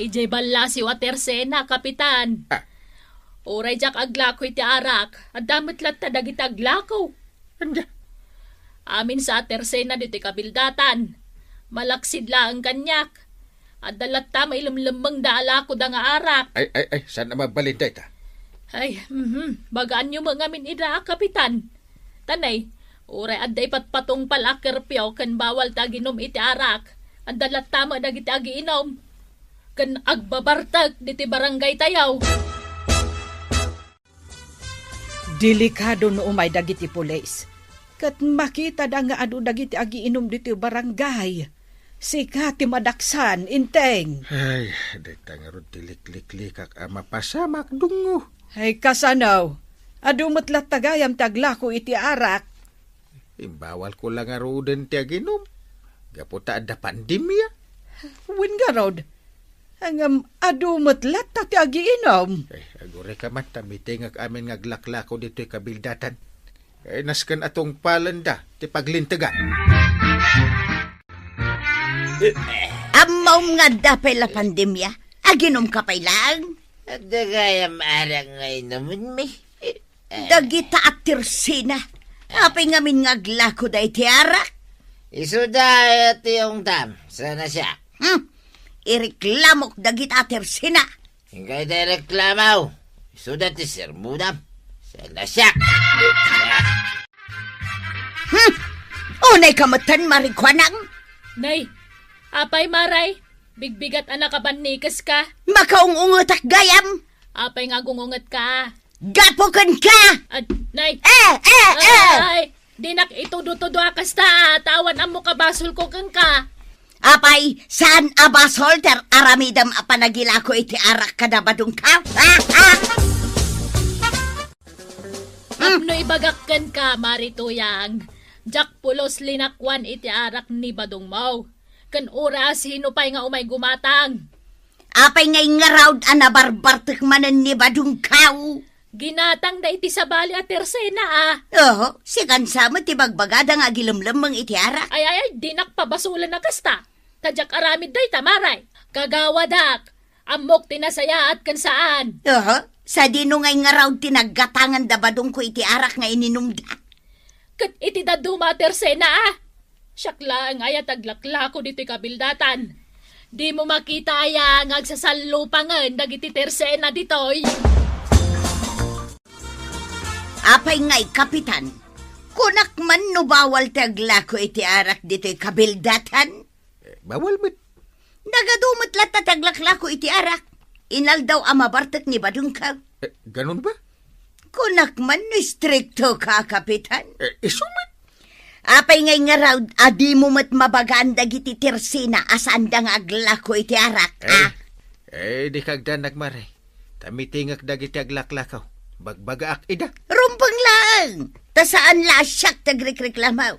Idiay ballasiw a tersena, Kapitan. Ah. Uray diak aglako iti arak, adda met latta dagiti aglako. Anda? Amin sa a tersena ditoy kabildatan. Malaksid laeng kaniak. Adda latta mailemlemmengda a lakoda nga arak. Ay, ay, ay, saan a mabalin dayta? Ay, mhm, bagaanyo met ngamin ida a kapitan. Tanay, uray adda ipatpatungpal a kerpio ken bawal ti aginum iti arak, adda latta met dagiti agiinum. Ken agbabartek ditoy barangay tayo. Delikado no umay dagiti pulis, ket makitada nga adu dagiti agiinum ditoy barangay. Sika ti madaksan, Enteng. Ay, dayta ngarud ti likliklikak a mapasamak, Dungo. Ay, kasano? Adu met latta gayam ti aglako iti arak. Imbawalko la ngaruden ti aginum, gapu ta adda pandemia. Wen ngarud, ngem adu met latta ti agiinum. Eh, agurayka man ta mitengek amin nga aglaklako ditoy kabildatan. Eh, nasken a tungpalenda ti paglintegan. Ammom nga adda pay la pandemia, aginumka pay laeng. Adda gayam arak nga inumenmi. Dagita a tersena. Apay ngamin nga aglakoda iti arak? Isuda aya ti ungtam. Saan a siak? Hmm. Ireklamok dagita a tersena. Inka ita ireklamo. Isuda ti sermonam. Saan a siak? Hmm. Unay ka metten, marikuanang. Nay, apay, Maray? Bigbigat a nakabannikes ka. Makaung-ungetak gayam. Apay nga agung-unget ka? Gapu kenka! Ad-, nay. Eh, eh, eh! Ay, dinak itudo-tudo a kasta, ta awan ammo ka basolko kenka. Apay, saan a basol ti ar-aramidem a panagilako iti arak kada badongka? Ah, ah! Tapno ibagak kenka, Mari Tuyang, diak pulos linakuan iti arak ni badongmo. Ken uray a sino pay nga umay gumatang. Apay nga inngaraw a nabarbartek manen ni badongko? Ginatangda iti sabali a tersena a. Oho, sikan sa met ti bagbagada nga agilemlemmeng iti arak. Ay, ay, ay, dinak pabasolen a kasta. Ta diak aramid dayta, Maray. Kagawadak, ammok ti nasayaat ken saan. Oho, sadino nga inngaraw ti naggatanganda badongko iti arak nga ininumda? Ket iti dadduma a tersena a. Siak laeng aya ti aglaklako ditoy kabildatan. Dimo makita aya nga agsasallupangen dagiti tersena ditoy? Apay ngay, Kapitan? Kunak man no bawal ti aglako iti arak ditoy kabildatan? Eh, bawal met. Nagadu met latta ti aglaklako iti arak. Inaldaw a mabartek ni badongko. Eh, ganun ba? Kunak man no istriktoka, Kapitan. Eh, isu met. Apay ngay ngarud a dimo met mabagaan dagiti tersena a saanda nga aglako iti arak, Eh, ah? eh, di kagdanag, Mare. Ta mitingek dagiti aglaklakaw. Bagbagaak ida. Rumbeng laeng! Ta saan la a siak ti agrikreklamo.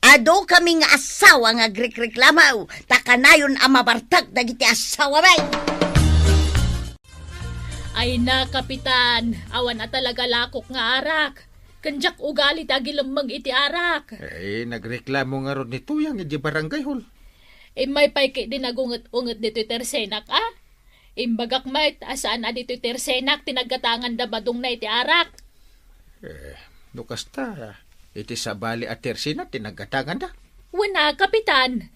Adu kami nga asawa nga agrikreklamo, ta kanayon a mabartek dagiti asawami. Ay na, Kapitan, awan a talaga lakok nga arak. Ken diak ugali ti agilemmeng iti arak. Eh, nagreklamo ngarud ni Tuyang iti barangay hall. Immay pay ketdi nagunget-unget ditoy tersenak, a? Imbagak met a saan a ditoy tersenak ti naggatanganda badongna iti arak. Eh, no kasta, iti sabali a tersena ti naggatanganda? Wen a, Kapitan.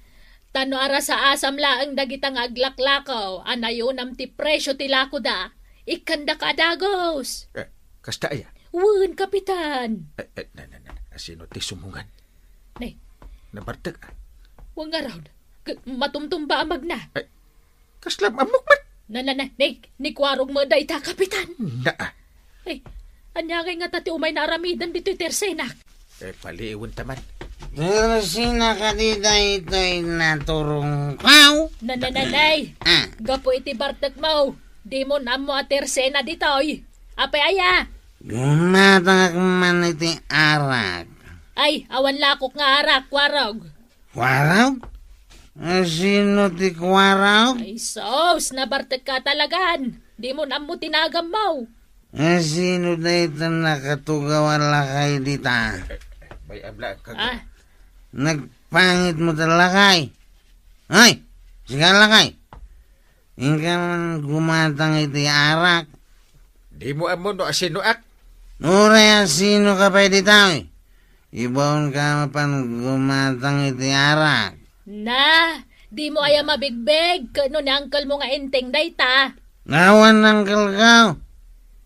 Ta no arasa-asam laeng dagita nga aglaklakaw a nayonam ti presio ti lakoda, ikkandaka a dagus. Eh, kasta aya? Wen, Kapitan. Eh, eh, na, na, na, na, sino ti sumungad? Nay. Nabartek, a? Wen ngarud. K-, matumtumba a magna. Eh, Kasla ammok met. Na, na, na, ni, ni Kuarog met dayta, Kapitan. Na, a. Ay, ania ngay ngata ti umayna aramiden ditoy tersenak? Eh, paliiwenta man. Tersena kadi daytoy naturongkaw? Na, na, na, nay. Ah. Gapu iti bartekmo, dimon ammo a tersena ditoy. Apay aya? Gumatangak man iti arak. Ay, awan lakok nga arak, Kuarog. Kuarog? A, sino ti Kuarog? Ay, sus, nabartek ka talagan. Dimon ammo ti nagammo. A, sino dayta nakatugaw a lakay dita? May abla ka. Ah. Nagpangit mo ta lakay. Ay, sika lakay. Inka man gumatang iti arak. Dimo ammo no asinoak. Uray asino ka pay dita, eh. Ibaon ka mapan gumatang iti arak. Na, dimo aya mabigbig, ket no ni uncle mo nga Enteng dayta. Awan uncle ka.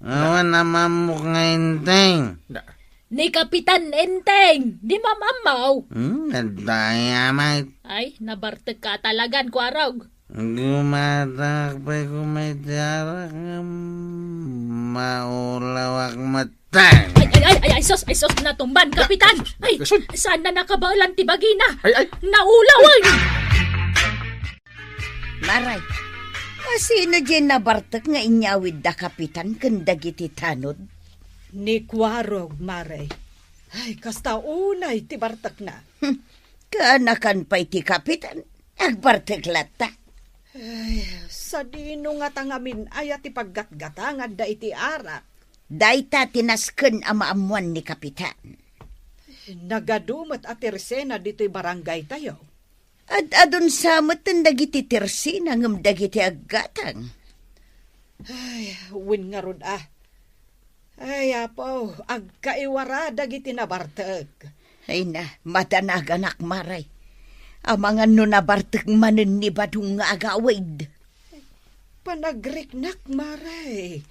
Awan amammok nga Enteng. Na. Ni Kapitan Enteng, dimo amammaw. Hmm, nadaya, mate. Ay, nabartek ka talagan, Kuarog. Gumatangak pay koma iti arak ngem maulawak metten. Ay, ay, ay, ay, ay, sus, ay, sus, natumban, Kapitan. Ay, Kasun. Saan na nakabaelan ti bagina? Ay, ay. Naulawen. Maray, a, sino diay nabartek nga inyawid da Kapitan ken dagiti tanod? Ni Kuarog, Maray. Ay, kasta unay ti bartekna. Hmm, kaanakan pay ti Kapitan. Agbartek latta. Ay, sadino ngata ngamin aya ti paggatgatanganda iti arak? Dayta ti nasken a maammoan ni Kapitan. Nagadu met a tersena ditoy barangaytayo. Ad-adun sa metten dagiti tersena ngem dagiti aggatang. Ay, wen ngarud a. Ay, Apo, agkaiwara dagiti nabartek. Ay na, madanaganak, Maray. Amangan no nabartek manen ni Badong nga agawid. Panagriknak, Maray.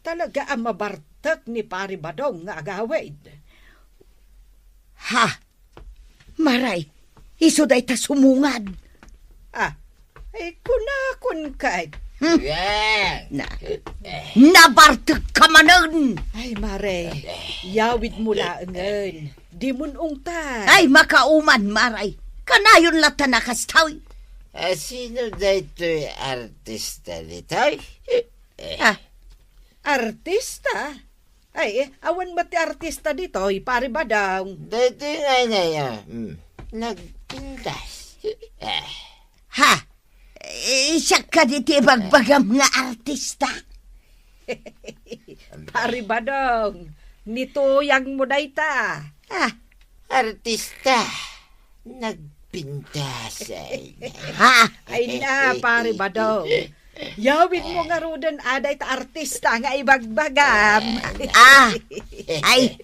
Talaga a mabartek ni Pari Badong nga agawid. Ha? Maray, isu dayta sumungad. Ah, ay, kunakon kay. Hmm? Yeah. Na, nabartek ka manen. Ay, Maray, yawid mo laengen. Dimon ungtan. Ay, makauman, Maray. Kanayon latta a kastoy. Ah, sino daytoy artista ditoy? Ah, artista? Ay, awan met ti artista ditoy, Pari Badong. Daytoy ngay nay, ah, mm, nagpintas. Ah. Ha? Eh, siak kadi ti ibagbagam nga artista? Pari Badong, ni Tuyang mo dayta. Ah. Artista. Nagpintas, ay na. Ha? Ay na, Pari Badong. Yawid mo ngaruden a dayta artista nga ibagbagam. Ah, ay.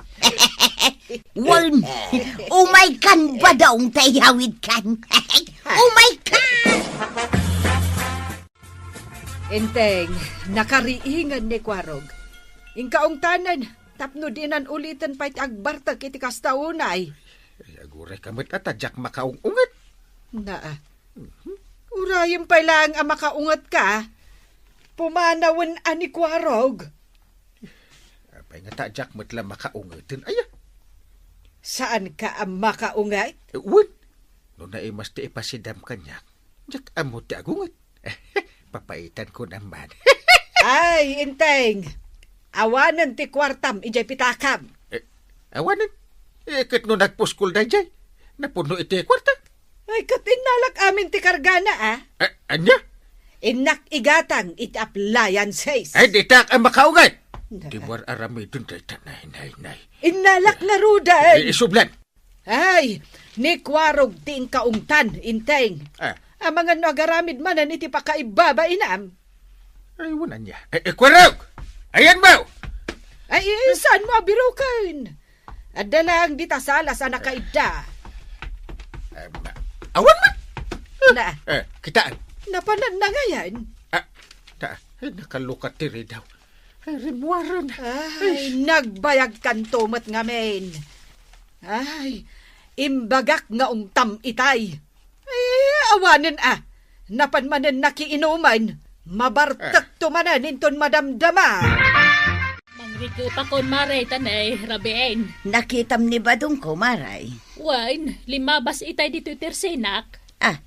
Wen, umay kan, Badong, ta iyawid kan. Umay kan! Enteng, nakariingen ni Kuarog. Inka ungtanen, tapno dinan uliten pay ti agbartek iti kasta unay. Ay, aguray ka met a ta diak makaung-unget. Naa. Urayem pay laeng a makaungetka. Pumanawen a ni Kuarog. Apay nga ta diak met la makaungeten, aya? Saanka a makaunget? Eh, wen. No naimas ti ipasidam kaniak, diak ammo ti agunget. Papaitanko naman. Ay, Enteng! Awanen ti kuartam idiay pitakam. Eh, awanen? Eh, ket no nagpuskol daydiay, napuno iti kuarta? Ay, ket innalak amin ti kargana, a? Eh, ania? Innak igatang iti appliances. Ay, ditak a makaunget! Nay. Ti war aramiden dayta, nay, nay, nay. Innalak ngaruden. Eh, isublan. Ay, ni Kuarog ti inkaungtan, Enteng. Ah. Amangan no agaramid manen iti pakaibabainam. Ay, wen ania. Eh, eh, Kuarog! Ayanmo! Ay, eh, saanmo a biroken? Adda laeng dita salas a nakaidda. Em, awan met! Na. Eh, kitaan. Napananna ngayen? Ah, ta, ay, nakalukat ti ridaw. Ay, rimmuaren. Ay, ay, nagbayagkanto met ngamin. Ay, imbagak nga ungtam itay. Ay, awanen a. Napan manen nakiinuman. Mabartekto manen inton madamdama. Mangrikepakon, Mare, ta nay, rabien. Nakitam ni Badong, Mare? Wen, limmabas itay ditoy tersenak. Ah,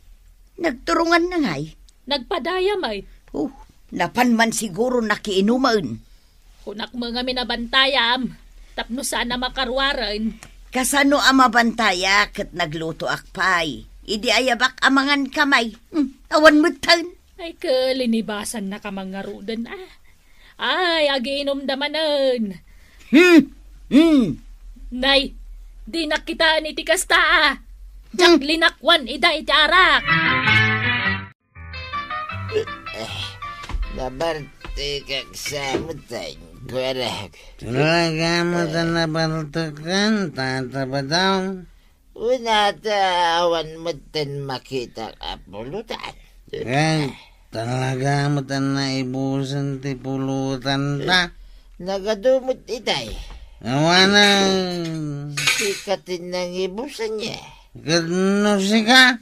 nagturonganna ngay? Nagpadayam ay. Oh, napan man siguro nakiinuman. Kunak met ngamin a bantayam, tapno saan a makaruaren. Kasano a mabantayak ket naglutoak pay? Idi ayabak a mangan kamay. Hmm, awan metten. Ay, ket linibasannaka man ngaruden, a. Ay, agiinumda manen. Hmm, hmm. Nay, dinak kitaen iti kasta, a. Diak Hmm. linakwan ida iti arak. Eh, nabartekak sa met, Kuarog. Talaga met a nabartekan, Tata Badong? Wen, ta awan metten makitak a pulutan. Ay, talaga met a naibusen ti pulutan ta. Nagadu met itay. Awanen. Sika ti nangibusen, a. Ket no sika?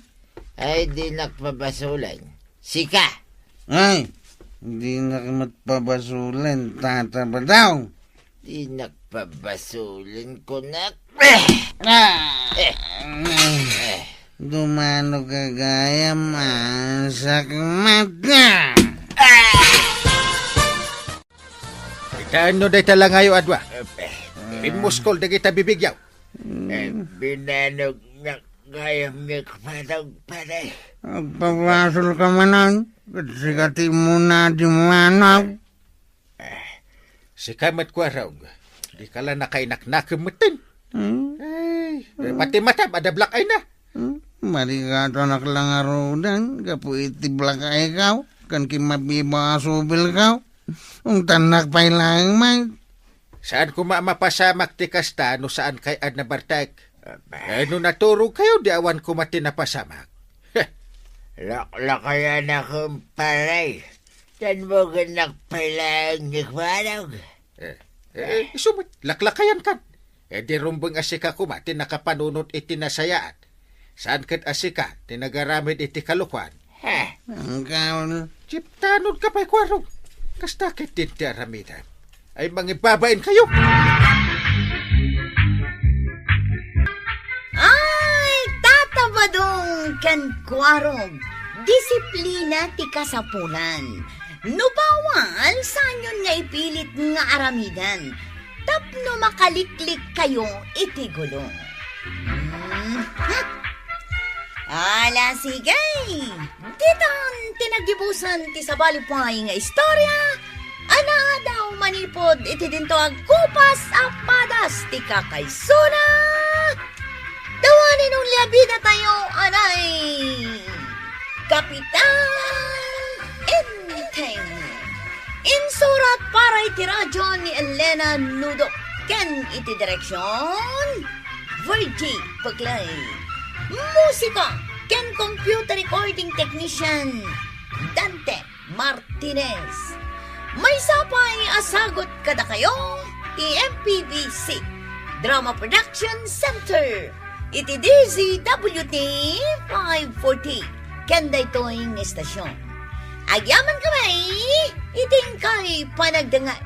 Ay, dinak pabasolen. Sika! Ay, dinak met pabasolen, Tata Badong. Dinak pabasolen, kunak. Ah! Eh. Eh. Dumano ka gayam, a, sakmat na. Ah! Itaenno dayta langayo a dua. Eh, eh. Immuskol dagita bibigyaw. Eh, binanognak gayam ni Kuarog, pare. Agpabasolka manen, ket sika ti immuna a dimmanog. Eh, sika met, Kuarog, dika la nakainaknakem metten. Hmm? Eh, pati matam, adda black eye na. Hmm? Marigatanak la ngaruden, gapu iti black eye kaw, ken kimmabiba a subil kaw. Ungtannak pay laeng met. Saan koma a mapasamak ti kasta no saan kay a nabartek. Eh, no naturog kayo, di awan koma ti napasamak. Heh. Laklakayan ako, pare. Tan mo gannak pala ni Kuarog. Eh, eh, isu met, laklakayan kan. Eh, di rumbeng a sika koma ti nakapanunot iti nasayaat. Saan ket a sika ti nagaramid iti kalokuan. Heh. Ang kaon. Chiptanod ka pay, Kuarog. Kasta ket din ti aramidem. Ay, mangibabain kayo. Ay, Tata Badong ken Kuarog, disiplina ti kasapulan. No bawal, saanyon nga ipilit nga aramiden tapno makaliklik kayo iti gulo. Mhm. Ala, sige. Ditan ti naggibusan ti sabali pay nga istorya a naadaw manipud iti dinto agkupas a padas ti kakaisuna. Dawanen unli a bida tayo, anay Kapitan Enteng. Insurat para iti radyo ni Elena Nudo ken iti direksyon, Virgie Peclay. Musika ken computer recording technician, Dante Martinez. Maysa pay a sagut kadakayo ti M P B C Drama Production Center iti D Z W T five forty ken daytoy nga istasyon. Agyaman kami iti inkay panagdengngeg.